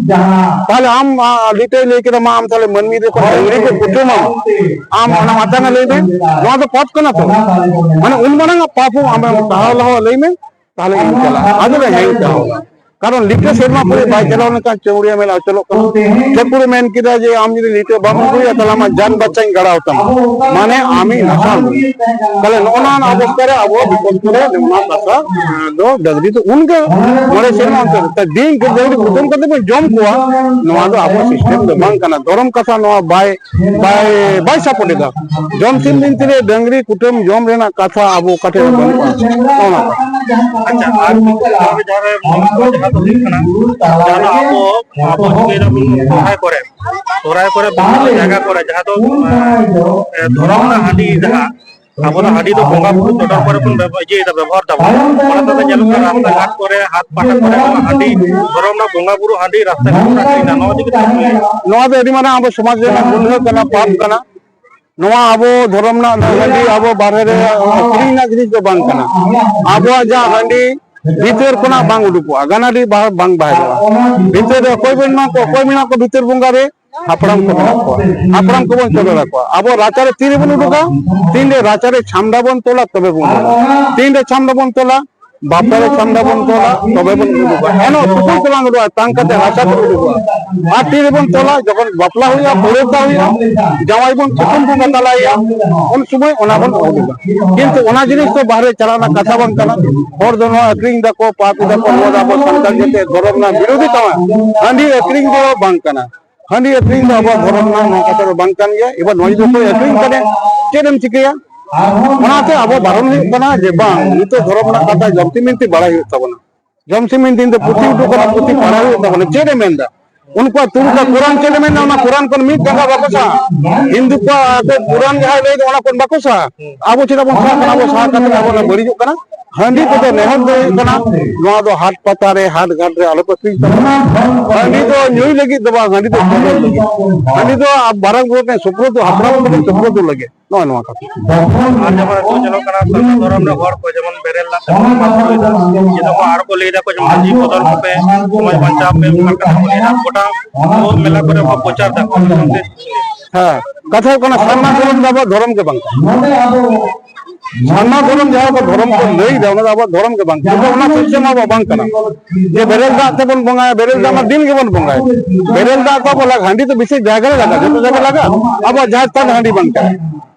ᱛᱟᱦᱞᱮ ᱟᱢ, ᱟ, ᱞᱤᱴᱟᱹᱭ ᱞᱟᱹᱭ ᱠᱮᱫᱟ, "ᱢᱟ ᱟᱢ ᱛᱟᱦᱞᱮ ᱢᱟᱹᱱᱢᱤ ᱫᱚ ᱰᱟᱹᱝᱨᱤ ᱠᱚ ᱠᱩᱴᱟᱹᱢᱟ, ᱟᱢ ᱚᱱᱟ ᱢᱟᱛᱟᱝ ᱞᱟᱹᱭ ᱢᱮ, ᱱᱚᱣᱟ ᱫᱚ ᱯᱟᱯ ᱠᱟᱱᱟ ᱛᱚ?" ᱢᱟᱱᱮ ᱩᱱ ᱢᱟᱨᱟᱝ ᱟᱜ ᱯᱟᱯ ᱦᱚᱸ ᱟᱢᱮᱢ ᱥᱟᱦᱟᱣ ᱞᱟᱦᱟᱣᱟ, ᱞᱟᱹᱭ ᱢᱮ᱾ ᱛᱟᱦᱞᱮ ᱤᱧ ᱪᱟᱞᱟᱜᱼᱟ᱾ ᱟᱫᱚ ᱞᱮ ᱦᱮᱸ ᱪᱟᱞᱟᱜᱼᱟ᱾ ᱠᱟᱨᱚᱱ ᱞᱤᱴᱟᱹ ᱥᱮᱨᱢᱟ ᱯᱩᱨᱤ ᱵᱟᱭ ᱪᱟᱞᱟᱣ ᱞᱮᱱᱠᱷᱟᱱ ᱪᱟᱹᱣᱲᱤᱭᱟᱹ ᱢᱮᱞᱟ ᱚᱪᱚᱞᱚᱜ ᱠᱟᱱᱟ᱾ ᱴᱷᱟᱹᱠᱩᱨᱮ ᱢᱮᱱ ᱠᱮᱫᱟ ᱡᱮ, "ᱟᱢ ᱡᱩᱫᱤ ᱞᱤᱴᱟᱹ ᱵᱟᱢ ᱟᱹᱜᱩᱭᱟ, ᱛᱟᱦᱞᱮ ᱟᱢᱟᱜ ᱡᱟᱱ ᱵᱟᱧᱪᱟᱧ ᱜᱟᱲᱟᱣ ᱛᱟᱢᱟ, ᱢᱟᱱᱮ ᱟᱢᱤᱧ ᱱᱟᱥᱟᱣ ᱢᱮᱭᱟ᱾" ᱛᱟᱦᱞᱮ ᱱᱚᱜᱼᱚ ᱱᱚᱣᱟ ᱚᱵᱚᱥᱛᱟ ᱨᱮ ᱟᱵᱚ ᱵᱤᱯᱚᱫ ᱠᱚᱨᱮ ᱱᱚᱣᱟ ᱠᱟᱛᱷᱟ, ᱮᱸ, ᱫᱚ ᱰᱟᱹᱝᱨᱤ ᱫᱚ ᱩᱱᱜᱮ ᱢᱚᱬᱮ ᱥᱮᱨᱢᱟ ᱚᱱᱛᱚᱨ, ᱰᱟᱹᱝᱨᱤ ᱠᱩᱴᱟᱹᱢ ᱠᱟᱛᱮ ᱵᱚᱱ ᱡᱚᱢ ᱠᱚᱣᱟ, ᱱᱚᱣᱟ ᱫᱚ ᱟᱵᱚ system ᱫᱚ ᱵᱟᱝ ᱠᱟᱱᱟ᱾ ᱫᱷᱚᱨᱚᱢ ᱠᱟᱛᱷᱟ ᱱᱚᱣᱟ ᱵᱟᱭ ᱵᱟᱭ, ᱵᱟᱭ support ᱮᱫᱟ᱾ ᱡᱚᱢᱥᱤᱢ ᱵᱤᱱᱛᱤ ᱨᱮ ᱰᱟᱹᱝᱨᱤ ᱠᱩᱴᱟᱹᱢ ᱡᱚᱢ ᱨᱮᱱᱟᱜ ᱠᱟᱛᱷᱟ ᱟᱵᱚ ᱚᱠᱟ ᱴᱷᱮᱱ ᱦᱚᱸ ᱵᱟᱹᱱᱩᱜᱼᱟ᱾ ᱱᱚᱜᱼᱚ ᱱᱚᱝᱠᱟ᱾ ᱟᱪᱪᱷᱟ, ᱟᱨ ᱢᱤᱫᱴᱮᱱ ᱡᱟᱦᱟᱸ ᱨᱮ ᱡᱟᱦᱟᱸ ᱫᱚ ᱦᱩᱭᱩᱜ ᱠᱟᱱᱟ, ᱡᱟᱦᱟᱸ ᱫᱚ ᱟᱵᱚ, ᱟᱵᱚ ᱥᱚᱦᱨᱟᱭ ᱠᱚᱨᱮ, ᱥᱚᱦᱨᱟᱭ ᱠᱚᱨᱮ ᱵᱤᱵᱷᱤᱱᱱᱚ ᱡᱟᱭᱜᱟ ᱠᱚᱨᱮ ᱡᱟᱦᱟᱸ ᱫᱚ, ᱮ, ᱫᱷᱚᱨᱚᱢ ᱨᱮᱱᱟᱜ ᱦᱟᱺᱰᱤ ᱡᱟᱦᱟᱸ ᱟᱵᱚ ᱫᱚ ᱦᱟᱺᱰᱤ ᱫᱚ ᱵᱚᱸᱜᱟ ᱵᱩᱨᱩ ᱪᱚᱰᱚᱨ ᱠᱚᱨᱮ ᱵᱚᱱ ᱵᱮᱵᱚ-, ᱤᱭᱟᱹᱭᱮᱫᱟ, ᱵᱮᱵᱚᱦᱟᱨ ᱫᱟᱵᱚᱱ᱾ ᱚᱱᱟ ᱛᱮᱫᱚ ᱧᱮᱞᱚᱜ ᱠᱟᱱᱟ, ᱨᱟᱥᱛᱟ ᱜᱷᱟᱴ ᱠᱚᱨᱮ, ᱦᱟᱴ ᱯᱟᱴᱟ ᱠᱚᱨᱮ ᱦᱚᱸ ᱦᱟᱺᱰᱤ, ᱫᱷᱚᱨᱚᱢ ᱨᱮᱱᱟᱜ ᱵᱚᱸᱜᱟ ᱵᱩᱨᱩ ᱦᱟᱺᱰᱤ ᱨᱟᱥᱛᱟ ᱜᱷᱟᱴ ᱠᱚᱨᱮ ᱟᱹᱠᱷᱨᱤᱧ ᱮᱫᱟ᱾ ᱱᱚᱣᱟ ᱤᱫᱤ ᱠᱟᱛᱮ ᱪᱮᱫ ᱵᱤᱱ ᱞᱟᱹᱭᱟ? ᱱᱚᱣᱟ ᱫᱚ ᱟᱹᱰᱤ ᱢᱟᱨᱟᱝ ᱟᱵᱚ ᱥᱚᱢᱟᱡᱽ ᱨᱮᱱᱟᱜ ᱜᱩᱱᱟᱹ ᱠᱟᱱᱟ, ᱯᱟᱯ ᱠᱟᱱᱟ᱾ ᱱᱚᱣᱟ ᱟᱵᱚ ᱫᱷᱚᱨᱚᱢ ᱨᱮᱱᱟᱜ ᱦᱟᱺᱰᱤ ᱟᱵᱚ ᱵᱟᱨᱦᱮ ᱨᱮ ᱟᱹᱠᱷᱨᱤᱧ ᱨᱮᱱᱟᱜ ᱡᱤᱱᱤᱥ ᱫᱚ ᱵᱟᱝ ᱠᱟᱱᱟ᱾ ᱟᱵᱚᱣᱟᱜ ᱡᱟᱦᱟᱸ ᱦᱟᱺᱰᱤ ᱵᱷᱤᱛᱟᱹᱨ ᱠᱷᱚᱱᱟᱜ ᱵᱟᱝ ᱩᱰᱩᱠᱚᱜᱼᱟ, ᱜᱟᱱᱟᱰᱤ ᱵᱟ-, ᱵᱟᱝ ᱵᱟᱦᱮᱨᱚᱜᱼᱟ᱾ ᱵᱷᱤᱛᱟᱹᱨ ᱨᱮ ᱚᱠᱚᱭ ᱵᱚᱱ ᱮᱢᱟ ᱠᱚᱣᱟ? ᱚᱠᱚᱭ ᱢᱮᱱᱟᱜ ᱠᱚᱣᱟ ᱵᱷᱤᱛᱟᱹᱨ ᱵᱚᱸᱜᱟ ᱨᱮ? ᱦᱟᱯᱲᱟᱢ ᱠᱚ ᱢᱮᱱᱟᱜ ᱠᱚᱣᱟ᱾ ᱦᱟᱯᱲᱟᱢ ᱠᱚᱵᱚᱱ ᱪᱚᱰᱚᱨ ᱟᱠᱚᱣᱟ᱾ ᱟᱵᱚ ᱨᱟᱪᱟ ᱨᱮ ᱛᱤ ᱨᱮᱵᱚᱱ ᱩᱰᱩᱠᱟ? ᱛᱤᱱ ᱨᱮ ᱨᱟᱪᱟ ᱨᱮ ᱪᱷᱟᱢᱰᱟ ᱵᱚᱱ ᱛᱚᱞᱟ, ᱛᱚᱵᱮ ᱵᱚᱱ ᱩᱰᱩᱠᱟ᱾ ᱛᱤᱱ ᱨᱮ ᱪᱷᱟᱢᱰᱟ ᱵᱚᱱ ᱛᱚᱞᱟ? ᱵᱟᱯᱞᱟ ᱨᱮ ᱪᱷᱟᱢᱰᱟ ᱵᱚᱱ ᱛᱚᱞᱟ, ᱛᱚᱵᱮ ᱵᱚᱱ ᱩᱰᱩᱠᱟ᱾ ᱮᱱᱦᱚᱸ ᱛᱩᱯᱩᱞ ᱛᱮ ᱵᱟᱝ ᱩᱰᱩᱠᱟ, ᱛᱟᱝ ᱠᱟᱛᱮ ᱨᱟᱪᱟ ᱛᱮ ᱩᱰᱩᱠᱚᱜᱼᱟ᱾ ᱟᱨ ᱛᱤ ᱨᱮᱵᱚᱱ ᱛᱚᱞᱟ, ᱡᱚᱠᱷᱚᱱ ᱵᱟᱯᱞᱟ ᱦᱩᱭᱩᱜᱼᱟ, ᱯᱟᱹᱣᱲᱟᱹ ᱦᱩᱭᱩᱜᱼᱟ, ᱡᱟᱶᱟᱭ ᱵᱚᱱ ᱥᱩᱛᱟᱹᱢ ᱵᱚᱸᱜᱟ ᱛᱟᱞᱟᱭᱮᱭᱟ, ᱩᱱ ᱥᱚᱢᱚᱭ ᱚᱱᱟ ᱵᱚᱱ ᱩᱰᱩᱠᱟ᱾ ᱠᱤᱱᱛᱩ ᱚᱱᱟ ᱡᱤᱱᱤᱥ ᱫᱚ ᱵᱟᱦᱨᱮ ᱪᱟᱞᱟᱜ ᱨᱮᱱᱟᱜ ᱠᱟᱛᱷᱟ ᱵᱟᱝ ᱠᱟᱱᱟ᱾ ᱦᱚᱲ ᱫᱚ ᱱᱚᱣᱟ ᱟᱹᱠᱷᱨᱤᱧ ᱫᱟᱠᱚ, ᱯᱟᱯ ᱫᱟᱠᱚ, ᱱᱚᱣᱟ ᱫᱚ ᱟᱵᱚ ᱥᱟᱱᱛᱟᱲ ᱡᱟᱹᱛᱤ ᱫᱷᱚᱨᱚᱢ ᱨᱮᱱᱟᱜ ᱵᱤᱨᱳᱫᱷᱤ ᱛᱟᱵᱚᱱ᱾ ᱦᱟᱺᱰᱤ ᱟᱹᱠᱷᱨᱤᱧ ᱫᱚ ᱵᱟᱝ ᱠᱟᱱᱟ᱾ ᱦᱟᱺᱰᱤ ᱟᱹᱠᱷᱨᱤᱧ ᱫᱚ ᱟᱵᱚᱣᱟᱜ ᱫᱷᱚᱨᱚᱢ ᱨᱮᱱᱟᱜ ᱱᱚᱣᱟ ᱠᱟᱛᱷᱟ ᱫᱚ ᱵᱟᱝ ᱠᱟᱱ ᱜᱮᱭᱟ᱾ ᱮᱵᱟᱨ ᱱᱚᱣᱟ ᱡᱩᱫᱤ ᱚᱠᱚᱭ ᱟᱹᱠᱷᱨᱤᱧ ᱠᱟᱱᱟ, ᱪᱮᱫ ᱮᱢ ᱪᱤᱠᱟᱹᱭᱟ? ᱚᱱᱟᱛᱮ ᱟᱵᱚ ᱵᱟᱨᱚᱱ ᱦᱩᱭᱩᱜ ᱠᱟᱱᱟ ᱡᱮ ᱵᱟᱝ, ᱱᱤᱛᱚᱜ ᱫᱷᱚᱨᱚᱢ ᱨᱮᱱᱟᱜ ᱠᱟᱛᱷᱟ ᱡᱚᱢᱛᱤ ᱢᱤᱱᱛᱤ ᱵᱟᱲᱟᱭ ᱦᱩᱭᱩᱜ ᱛᱟᱵᱚᱱᱟ᱾ ᱡᱚᱢᱛᱤ ᱢᱤᱱᱛᱤ ᱫᱚ ᱯᱩᱛᱷᱤ ᱩᱰᱩᱠ ᱠᱟᱱᱟ, ᱯᱩᱛᱷᱤ ᱯᱟᱲᱦᱟᱣ ᱦᱩᱭᱩᱜ ᱛᱟᱵᱚᱱᱟ᱾ ᱪᱮᱫ ᱮ ᱢᱮᱱᱫᱟ? ᱩᱱᱠᱩᱣᱟᱜ ᱛᱩᱨᱩᱠᱟ ᱠᱩᱨᱟᱱ ᱪᱮᱫ ᱮ ᱢᱮᱱᱫᱟ? ᱚᱱᱟ ᱠᱩᱨᱟᱱ ᱠᱷᱚᱱ ᱢᱤᱫ ᱡᱟᱸᱜᱟ ᱵᱟᱠᱚ ᱥᱟᱦᱟ᱾ ᱦᱤᱱᱫᱩ ᱠᱚᱣᱟᱜ ᱟᱠᱚ ᱠᱩᱨᱟᱱ ᱡᱟᱦᱟᱸᱭ ᱞᱟᱹᱭᱫᱟ, ᱚᱱᱟ ᱠᱷᱚᱱ ᱵᱟᱠᱚ ᱥᱟᱦᱟ᱾ ᱟᱵᱚ ᱪᱮᱫᱟᱜ ᱵᱚᱱ ᱥᱟᱦᱟᱜ ᱠᱟᱱᱟ? ᱟᱵᱚ ᱥᱟᱦᱟ ᱠᱟᱛᱮ ᱟᱵᱚ ᱵᱚᱱ ᱵᱟᱹᱲᱤᱡᱚᱜ ᱠᱟᱱᱟ᱾ ᱦᱟᱺᱰᱤ ᱠᱚᱫᱚ ᱱᱮᱦᱚᱨ ᱫᱚ ᱦᱩᱭᱩᱜ ᱠᱟᱱᱟ, ᱱᱚᱣᱟ ᱫᱚ ᱦᱟᱴ ᱯᱟᱛᱟ ᱨᱮ, ᱦᱟᱴ ᱜᱷᱟᱴ ᱨᱮ ᱟᱞᱚ ᱯᱮ ᱟᱹᱠᱷᱨᱤᱧ ᱛᱟᱵᱚᱱᱟ᱾ ᱦᱟᱺᱰᱤ ᱫᱚ ᱧᱩᱭ ᱞᱟᱹᱜᱤᱫ ᱫᱚ ᱵᱟᱝ, ᱦᱟᱺᱰᱤ ᱫᱚ ᱪᱚᱰᱚᱨ ᱞᱟᱹᱜᱤᱫ᱾ ᱦᱟᱺᱰᱤ ᱫᱚ ᱟᱵ-, ᱢᱟᱨᱟᱝ ᱵᱩᱨᱩ ᱴᱷᱮᱱ ᱥᱩᱯᱨᱩᱫ, ᱦᱟᱯᱲᱟᱢ ᱠᱚ ᱴᱷᱮᱱ ᱥᱩᱯᱨᱩᱫ ᱞᱟᱹᱜᱤᱫ᱾ ᱱᱚᱜᱼᱚᱭ ᱱᱚᱣᱟ ᱠᱟᱛᱷᱟ᱾ ᱟᱨ ᱡᱮᱢᱚᱱ ᱱᱤᱛᱚᱜ ᱧᱮᱞᱚᱜ ᱠᱟᱱᱟ, ᱥᱟᱨᱱᱟ ᱫᱷᱚᱨᱚᱢ ᱨᱮ ᱦᱚᱲ ᱠᱚ ᱡᱮᱢᱚᱱ ᱵᱮᱨᱮᱞ ᱫᱟᱜ ᱛᱮᱠᱚ ᱵᱚᱸᱜᱟ ᱵᱩᱨᱩᱭᱮᱫᱟ, ᱡᱮ ᱫᱚᱠᱚ ᱟᱨ ᱠᱚ ᱞᱟᱹᱭ ᱫᱟᱠᱚ ᱡᱮ ᱢᱟᱹᱡᱷᱤ ᱵᱚᱫᱚᱞ ᱠᱚᱯᱮ, ᱥᱚᱢᱟᱡᱽ ᱵᱟᱧᱪᱟᱣ ᱯᱮ, ᱚᱱᱠᱟᱱ ᱠᱟᱛᱷᱟ ᱠᱚ ᱞᱟᱹᱭ ᱮᱫᱟ᱾ ᱜᱚᱴᱟ ᱵᱚᱦᱩ ᱢᱮᱞᱟ ᱠᱚᱨᱮ ᱠᱚ ᱯᱨᱚᱪᱟᱨ ᱫᱟᱠᱚ᱾ ᱦᱮᱸ, ᱠᱟᱛᱷᱟ ᱦᱩᱭᱩᱜ ᱠᱟᱱᱟ, ᱥᱟᱨᱱᱟ ᱫᱷᱚᱨᱚᱢ ᱫᱚ ᱟᱵᱚᱣᱟᱜ ᱫᱷᱚᱨᱚᱢ ᱜᱮ ᱵᱟᱝ ᱠᱟᱱᱟ᱾ ᱥᱟᱨᱱᱟ ᱫᱷᱚᱨᱚᱢ ᱡᱟᱦᱟᱸ ᱠᱚ ᱫᱷᱚᱨᱚᱢ ᱠᱚ ᱞᱟᱹᱭ ᱮᱫᱟ, ᱚᱱᱟ ᱫᱚ ᱟᱵᱚᱣᱟᱜ ᱫᱷᱚᱨᱚᱢ ᱜᱮ ᱵᱟᱝ ᱠᱟᱱᱟ᱾ ᱚᱱᱟ system ᱟᱵᱚᱣᱟᱜ ᱵᱟᱝ ᱠᱟᱱᱟ᱾ ᱡᱮ ᱵᱮᱨᱮᱞ ᱫᱟᱜ ᱛᱮᱵᱚᱱ ᱵᱚᱸᱜᱟᱭᱟ, ᱵᱮᱨᱮᱞ ᱫᱟᱜ ᱢᱟ ᱫᱤᱱ ᱜᱮᱵᱚᱱ ᱵᱚᱸᱜᱟᱭᱟ᱾ ᱵᱮᱨᱮᱞ ᱫᱟᱜ ᱫᱚ ᱟᱵᱚ ᱞᱟᱜ-, ᱦᱟᱺᱰᱤ ᱫᱚ ᱵᱤᱥᱮᱥ ᱡᱟᱭᱜᱟ ᱨᱮ ᱞᱟᱜᱟᱜᱼᱟ, ᱡᱚᱛᱚ ᱡᱟᱭᱜᱟ ᱞᱟᱜᱟᱜᱼᱟ᱾ ᱟᱵᱚᱣᱟᱜ ᱡᱟᱦᱮᱨ ᱛᱷᱟᱱ ᱨᱮ ᱦᱟᱺᱰᱤ ᱵᱟᱝ ᱪᱟᱞᱟᱜᱼᱟ᱾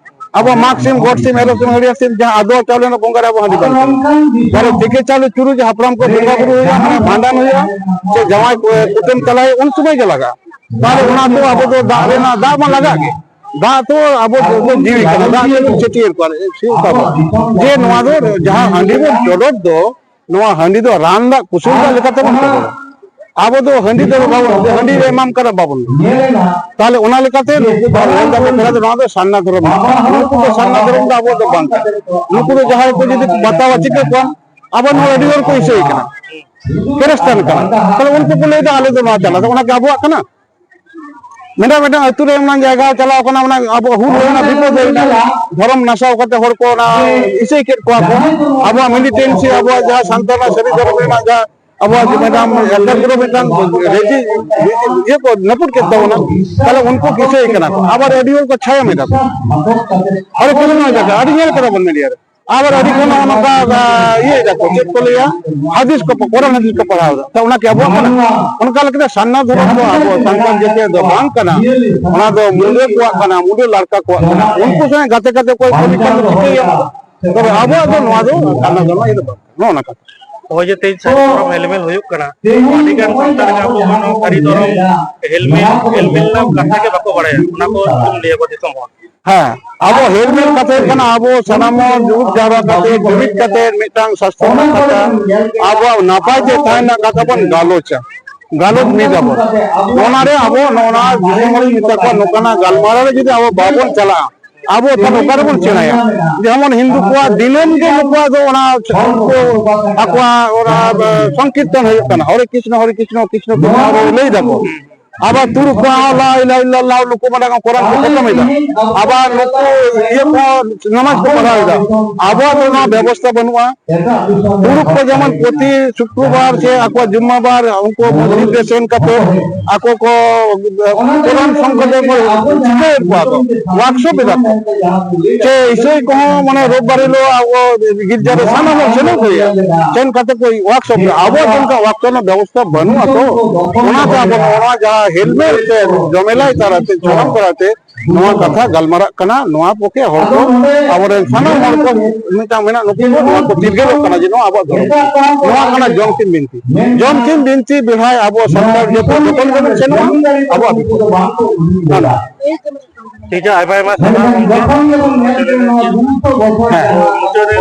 ᱟᱵᱚᱣᱟᱜ ᱢᱟᱜᱽ ᱥᱤᱢ, ᱜᱚᱰ ᱥᱤᱢ, ᱮᱨᱚᱜ ᱥᱤᱢ, ᱦᱟᱹᱨᱭᱟᱹᱲ ᱥᱤᱢ, ᱡᱟᱦᱟᱸ ᱟᱫᱣᱟ ᱪᱟᱣᱞᱮ ᱨᱮᱱᱟᱜ ᱵᱚᱸᱜᱟ ᱨᱮ ᱟᱵᱚ ᱦᱟᱺᱰᱤ ᱵᱟᱝ ᱪᱟᱞᱟᱜᱼᱟ᱾ ᱵᱟᱨᱚ ᱛᱤᱠᱤ ᱪᱟᱣᱞᱮ ᱪᱩᱨᱩᱡ ᱦᱟᱯᱲᱟᱢ ᱠᱚ ᱵᱚᱸᱜᱟ ᱵᱩᱨᱩ ᱦᱩᱭᱩᱜᱼᱟ, ᱢᱟᱱᱮ ᱵᱷᱟᱸᱰᱟᱱ ᱦᱩᱭᱩᱜᱼᱟ, ᱥᱮ ᱡᱟᱶᱟᱭ ᱠᱚ ᱠᱩᱴᱟᱹᱢ ᱪᱟᱞᱟᱜ ᱦᱩᱭᱩᱜᱼᱟ, ᱩᱱ ᱥᱚᱢᱚᱭ ᱜᱮ ᱞᱟᱜᱟᱜᱼᱟ᱾ ᱛᱟᱦᱞᱮ ᱚᱱᱟ ᱫᱚ ᱟᱵᱚ ᱫᱚ ᱫᱟᱜ ᱨᱮᱱᱟᱜ, ᱫᱟᱜ ᱢᱟ ᱞᱟᱜᱟᱜ ᱜᱮ᱾ ᱫᱟᱜ ᱫᱚ ᱟᱵᱚ ᱫᱚ ᱡᱤᱣᱤ ᱠᱟᱱᱟ, ᱫᱟᱜ ᱫᱚ ᱪᱷᱟᱹᱴᱭᱟᱹᱨ ᱠᱚᱣᱟ, ᱥᱤᱭᱳᱜ ᱠᱚᱣᱟ ᱵᱚᱱ᱾ ᱡᱮ ᱱᱚᱣᱟ ᱫᱚ ᱡᱟᱦᱟᱸ ᱦᱟᱺᱰᱤ ᱵᱚᱱ ᱪᱚᱰᱚᱨ ᱫᱚ, ᱱᱚᱣᱟ ᱦᱟᱺᱰᱤ ᱫᱚ ᱨᱟᱱ ᱫᱟᱜ ᱠᱩᱥᱩᱞ ᱫᱟᱜ ᱞᱮᱠᱟᱛᱮ ᱵᱚᱱ ᱪᱚᱰᱚᱨᱟ᱾ ᱟᱵᱚ ᱫᱚ ᱦᱟᱺᱰᱤ ᱫᱚ ᱵᱟᱵᱚᱱ, ᱦᱟᱺᱰᱤ ᱞᱮ ᱮᱢᱟᱢ ᱠᱟᱱᱟ ᱵᱟᱵᱚᱱ᱾ ᱛᱟᱦᱞᱮ ᱚᱱᱟ ᱞᱮᱠᱟᱛᱮ ᱱᱩᱠᱩ ᱫᱚ ᱢᱮᱱ ᱫᱟᱠᱚ, ᱱᱚᱣᱟ ᱫᱚ ᱥᱟᱨᱱᱟ ᱫᱷᱚᱨᱚᱢ᱾ ᱱᱩᱠᱩ ᱫᱚ ᱥᱟᱨᱱᱟ ᱫᱷᱚᱨᱚᱢ ᱫᱚ ᱟᱵᱚᱣᱟᱜ ᱫᱚ ᱵᱟᱝ ᱠᱟᱱᱟ᱾ ᱱᱩᱠᱩ ᱫᱚ ᱡᱟᱦᱟᱸᱭ ᱠᱚ ᱡᱩᱫᱤ ᱠᱚ ᱵᱟᱛᱟᱣᱟ, ᱪᱤᱠᱟᱹ ᱠᱚᱣᱟ? ᱟᱵᱚ ᱱᱚᱣᱟ ᱟᱹᱰᱤ ᱦᱚᱲ ᱠᱚ ᱤᱥᱟᱹᱭ ᱠᱟᱱᱟ, ᱠᱷᱨᱤᱥᱴᱟᱱ ᱠᱟᱱᱟ᱾ ᱛᱟᱦᱞᱮ ᱩᱱᱠᱩ ᱠᱚ ᱞᱟᱹᱭᱫᱟ, ᱟᱞᱮ ᱫᱚ ᱱᱚᱣᱟ ᱪᱟᱞᱟᱜ, ᱚᱱᱟ ᱠᱤ ᱟᱵᱚᱣᱟᱜ ᱠᱟᱱᱟ? ᱢᱤᱫᱴᱟᱝ ᱢᱤᱫᱴᱟᱝ ᱟᱹᱛᱩ ᱨᱮ ᱚᱱᱟ ᱡᱟᱭᱜᱟ ᱪᱟᱞᱟᱣ ᱠᱟᱱᱟ, ᱚᱱᱟ ᱟᱵᱚ ᱦᱩᱞ ᱦᱩᱭᱱᱟ, ᱵᱤᱯᱚᱫ ᱦᱩᱭᱱᱟ, ᱫᱷᱚᱨᱚᱢ ᱱᱟᱥᱟᱣ ᱠᱟᱛᱮ ᱦᱚᱲ ᱠᱚ ᱚᱱᱟ ᱤᱥᱟᱹᱭ ᱠᱮᱫ ᱠᱚᱣᱟ ᱠᱚ᱾ ᱟᱵᱚᱣᱟᱜ militancy, ᱟᱵᱚᱣᱟᱜ ᱡᱟᱦᱟᱸ ᱥᱟᱱᱛᱟᱲᱟᱜ ᱥᱟᱹᱨᱤ ᱫᱷᱚᱨᱚᱢ ᱨᱮᱱᱟᱜ ᱡᱟᱦᱟᱸ ᱟᱵᱚᱣᱟᱜ ᱡᱮ ᱢᱤᱫᱴᱟᱝ ᱮᱠᱟᱜᱨᱚ ᱢᱤᱫᱴᱟᱝ ᱨᱮᱡᱤ-, ᱨᱮᱡᱤ-, ᱤᱭᱟᱹ ᱠᱚ ᱱᱟᱹᱯᱩᱫ ᱠᱮᱫ ᱛᱟᱵᱚᱱᱟ, ᱛᱟᱦᱞᱮ ᱩᱱᱠᱩ ᱤᱥᱟᱹᱭ ᱠᱟᱱᱟ ᱠᱚ, ᱟᱵᱟᱨ ᱟᱹᱰᱤ ᱦᱚᱲ ᱠᱚ ᱪᱷᱟᱭᱟ ᱢᱮᱫᱟ ᱠᱚ᱾ ᱟᱨ ᱠᱚ ᱱᱚᱣᱟ ᱡᱟᱭᱜᱟ ᱟᱹᱰᱤ ᱧᱮᱞ ᱠᱟᱫᱟ ᱵᱚᱱ media ᱨᱮ᱾ ᱟᱵᱟᱨ ᱟᱹᱰᱤ ᱠᱚ ᱱᱚᱜᱼᱚ ᱱᱚᱝᱠᱟ, ᱟ, ᱤᱭᱟᱹᱭ ᱫᱟᱠᱚ, ᱪᱮᱫ ᱠᱚ ᱞᱟᱹᱭᱟ, ᱦᱟᱫᱤᱥ ᱠᱚ, ᱠᱚᱨᱟᱱ ᱦᱟᱫᱤᱥ ᱠᱚ ᱯᱟᱲᱦᱟᱣ ᱮᱫᱟ᱾ ᱛᱚ, ᱚᱱᱟ ᱠᱤ ᱟᱵᱚᱣᱟᱜ ᱠᱟᱱᱟ? ᱚᱱᱠᱟ ᱞᱮᱠᱟᱛᱮ ᱥᱟᱨᱱᱟ ᱫᱷᱚᱨᱚᱢ ᱫᱚ ᱟᱵᱚ ᱥᱟᱱᱛᱟᱲ ᱡᱟᱹᱛᱤᱭᱟᱜ ᱫᱚ ᱵᱟᱝ ᱠᱟᱱᱟ᱾ ᱚᱱᱟ ᱫᱚ ᱢᱩᱰᱟᱹ ᱠᱚᱣᱟᱜ ᱠᱟᱱᱟ, ᱢᱩᱰᱟᱹ ᱞᱟᱲᱠᱟ ᱠᱚᱣᱟᱜ ᱠᱟᱱᱟ᱾ ᱩᱱᱠᱩ ᱥᱟᱶ ᱜᱟᱛᱮ ᱜᱟᱛᱮ ᱠᱚ ᱠᱟᱹᱢᱤ ᱠᱟᱱ ᱫᱚ ᱪᱤᱠᱟᱹᱭᱟ? ᱛᱚᱵᱮ ᱟᱵᱚᱣᱟᱜ ᱫᱚ ᱱᱚᱣᱟ ᱫᱚ ᱥᱟᱨᱱᱟ ᱫᱷᱚᱨᱚᱢ ᱤᱭᱟᱹ ᱫᱚ ᱵᱟᱝ᱾ ᱱᱚᱜᱼᱚ ᱱᱚᱝᱠᱟ᱾ ᱱᱚᱜᱼᱚᱭ ᱡᱮ ᱛᱮᱦᱮᱧ ᱥᱟᱨᱱᱟ ᱫᱷᱚᱨᱚᱢ ᱦᱮᱞᱢᱮᱞ ᱦᱩᱭᱩᱜ ᱠᱟᱱᱟ, ᱟᱹᱰᱤ ᱜᱟᱱ ᱥᱟᱱᱛᱟᱲ ᱜᱮ ᱟᱵᱚ ᱱᱚᱣᱟ ᱥᱟᱹᱨᱤ ᱫᱷᱚᱨᱚᱢ ᱦᱮᱞᱢᱮᱞ, ᱦᱮᱞᱢᱮᱞ ᱨᱮᱱᱟᱜ ᱠᱟᱛᱷᱟ ᱜᱮ ᱵᱟᱠᱚ ᱵᱟᱲᱟᱭᱟ, ᱚᱱᱟ ᱠᱚ ᱪᱮᱫ ᱮᱢ ᱞᱟᱹᱭ ᱟᱠᱚᱣᱟ ᱫᱤᱥᱚᱢ ᱦᱚᱲ? ᱦᱮᱸ, ᱟᱵᱚ ᱦᱮᱞᱢᱮᱞ ᱠᱟᱛᱷᱟ ᱦᱩᱭᱩᱜ ᱠᱟᱱᱟ, ᱟᱵᱚ ᱥᱟᱱᱟᱢ ᱦᱚᱲ ᱫᱩᱲᱩᱵ ᱡᱟᱣᱨᱟ ᱠᱟᱛᱮ, ᱡᱩᱢᱤᱫ ᱠᱟᱛᱮ, ᱢᱤᱫᱴᱟᱝ ᱥᱟᱥᱛᱚ ᱨᱮᱱᱟᱜ ᱠᱟᱛᱷᱟ, ᱟᱵᱚᱣᱟᱜ ᱱᱟᱯᱟᱭ ᱛᱮ ᱛᱟᱦᱮᱸ ᱨᱮᱱᱟᱜ ᱠᱟᱛᱷᱟ ᱵᱚᱱ ᱜᱟᱞᱚᱪᱟ, ᱜᱟᱞᱚᱪ ᱢᱤᱫ ᱟᱵᱚᱱ᱾ ᱚᱱᱟ ᱨᱮ ᱟᱵᱚ ᱱᱚᱜᱼᱚ ᱱᱚᱣᱟ ᱫᱤᱥᱚᱢ ᱦᱚᱲᱤᱧ ᱢᱮᱛᱟ ᱠᱚᱣᱟ, ᱱᱚᱝᱠᱟᱱᱟᱜ ᱜᱟᱞᱢᱟᱨᱟᱣ ᱨᱮ ᱡᱩᱫᱤ ᱟᱵᱚ ᱵᱟᱵᱚᱱ ᱪᱟᱞᱟᱜᱼᱟ, ᱟᱵᱚ ᱛᱟᱦᱞᱮ ᱚᱠᱟ ᱨᱮᱵᱚᱱ ᱥᱮᱬᱟᱭᱟ? ᱡᱮᱢᱚᱱ ᱦᱤᱱᱫᱩ ᱠᱚᱣᱟᱜ ᱫᱤᱱᱟᱹᱢ ᱜᱮ ᱱᱩᱠᱩᱣᱟᱜ ᱫᱚ ᱚᱱᱟ ᱩᱱᱠᱩ ᱟᱠᱚᱣᱟᱜ ᱚᱱᱟ, ᱮ, ᱥᱚᱝᱠᱤᱨᱛᱚᱱ ᱦᱩᱭᱩᱜ ᱠᱟᱱᱟ, ᱦᱚᱨᱮ ᱠᱨᱤᱥᱱᱚ, ᱦᱚᱨᱮ ᱠᱨᱤᱥᱱᱚ, ᱠᱨᱤᱥᱱᱚ ᱠᱨᱤᱥᱱᱚ ᱦᱚᱨᱮ ᱞᱟᱹᱭ ᱫᱟᱠᱚ᱾ ᱟᱵᱟᱨ ᱛᱩᱲᱩᱠ ᱠᱚᱣᱟᱜ ᱦᱚᱸ ᱞᱟ ᱤᱞᱟᱦᱟ ᱤᱞᱞᱟᱞᱞᱟᱦ, ᱱᱩᱠᱩ ᱢᱟᱱᱮ ᱠᱚ ᱠᱚᱨᱟᱱ ᱠᱚ ᱠᱷᱚᱛᱚᱢ ᱮᱫᱟ᱾ ᱟᱵᱟᱨ ᱱᱩᱠᱩ ᱤᱭᱟᱹ ᱠᱚ ᱱᱟᱢᱟᱡᱽ ᱠᱚ ᱯᱟᱲᱦᱟᱣ ᱮᱫᱟ᱾ ᱟᱵᱚᱣᱟᱜ ᱫᱚ ᱱᱚᱣᱟ ᱵᱮᱵᱚᱥᱛᱷᱟ ᱵᱟᱹᱱᱩᱜᱼᱟ᱾ ᱛᱩᱲᱩᱠ ᱠᱚ ᱡᱮᱢᱚᱱ ᱯᱨᱚᱛᱤ ᱥᱩᱠᱨᱚᱵᱟᱨ ᱥᱮ ᱟᱠᱚᱣᱟᱜ ᱡᱩᱢᱢᱟᱵᱟᱨ ᱩᱱᱠᱩ ᱢᱚᱥᱡᱤᱫ ᱨᱮ ᱥᱮᱱ ᱠᱟᱛᱮ ᱟᱠᱚ ᱠᱚ ᱠᱚᱨᱟᱱ ᱥᱚᱝᱠᱚᱞᱯ ᱠᱚ ᱪᱤᱠᱟᱹᱭᱮᱫ ᱠᱚᱣᱟ ᱠᱚ, ᱣᱟᱨᱠᱥᱚᱯ ᱮᱫᱟ ᱠᱚ᱾ ᱥᱮ ᱤᱥᱟᱹᱭ ᱠᱚᱦᱚᱸ ᱢᱟᱱᱮ ᱨᱳᱵ ᱵᱟᱨ ᱦᱤᱞᱳᱜ ᱟᱵᱚ ᱜᱤᱨᱡᱟ ᱨᱮ ᱥᱟᱱᱟᱢ ᱦᱚᱲ ᱥᱮᱱᱚᱜ ᱦᱩᱭᱩᱜᱼᱟ, ᱥᱮᱱ ᱠᱟᱛᱮ ᱠᱚ ᱣᱟᱨᱠᱥᱚᱯ ᱨᱮ᱾ ᱟᱵᱚᱣᱟᱜ ᱫᱚ ᱚᱱᱠᱟ ᱣᱟᱨᱠᱥᱚᱯ ᱨᱮᱱᱟᱜ ᱵᱮᱵᱚᱥᱛᱷᱟ ᱵᱟᱹᱱᱩᱜᱼᱟ ᱛᱚ, ᱚᱱᱟᱛᱮ ᱟᱵᱚ ᱱᱚᱣᱟ ᱡᱟᱦᱟᱸ ᱦᱮᱞᱢᱮᱞ ᱥᱮ ᱡᱚᱢᱮᱞᱟᱭ ᱛᱟᱞᱟᱛᱮ, ᱡᱚᱢᱮᱞ ᱛᱟᱞᱟᱛᱮ ᱱᱚᱣᱟ ᱠᱟᱛᱷᱟ ᱜᱟᱞᱢᱟᱨᱟᱜ ᱠᱟᱱᱟ᱾ ᱱᱚᱣᱟ ᱯᱚᱠᱷᱮ ᱦᱚᱲ ᱠᱚ, ᱟᱵᱚᱨᱮᱱ ᱥᱟᱱᱟᱢ ᱦᱚᱲ ᱠᱚ ᱢᱤᱫᱴᱟᱝ ᱢᱮᱱᱟᱜ, ᱱᱩᱠᱩ ᱠᱚ ᱱᱚᱣᱟ ᱠᱚ ᱪᱤᱨᱜᱟᱹᱞᱚᱜ ᱠᱟᱱᱟ ᱡᱮ ᱱᱚᱣᱟ ᱟᱵᱚᱣᱟᱜ ᱫᱷᱚᱨᱚᱢ᱾ ᱱᱚᱣᱟ ᱠᱟᱱᱟ ᱡᱚᱢᱥᱤᱢ ᱵᱤᱱᱛᱤ᱾ ᱡᱚᱢᱥᱤᱢ ᱵᱤᱱᱛᱤ ᱵᱮᱲᱦᱟᱭ ᱟᱵᱚ ᱥᱟᱱᱛᱟᱲ ᱡᱟᱹᱛᱤ ᱡᱚᱛᱚᱱ ᱜᱮᱵᱚᱱ ᱥᱮᱱᱚᱜᱼᱟ, ᱟᱵᱚᱣᱟᱜ ᱵᱤᱯᱚᱫ᱾ ᱴᱷᱤᱠ ᱜᱮᱭᱟ, ᱟᱭᱢᱟ ᱟᱭᱢᱟ ᱥᱟᱨᱦᱟᱣ ᱜᱚᱢᱠᱮ᱾ ᱦᱮᱸ᱾ ᱢᱩᱪᱟᱹᱫ ᱨᱮ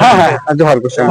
ᱦᱮᱸ, ᱦᱮᱸ, ᱡᱚᱦᱟᱨ ᱜᱮ, ᱥᱟᱨ᱾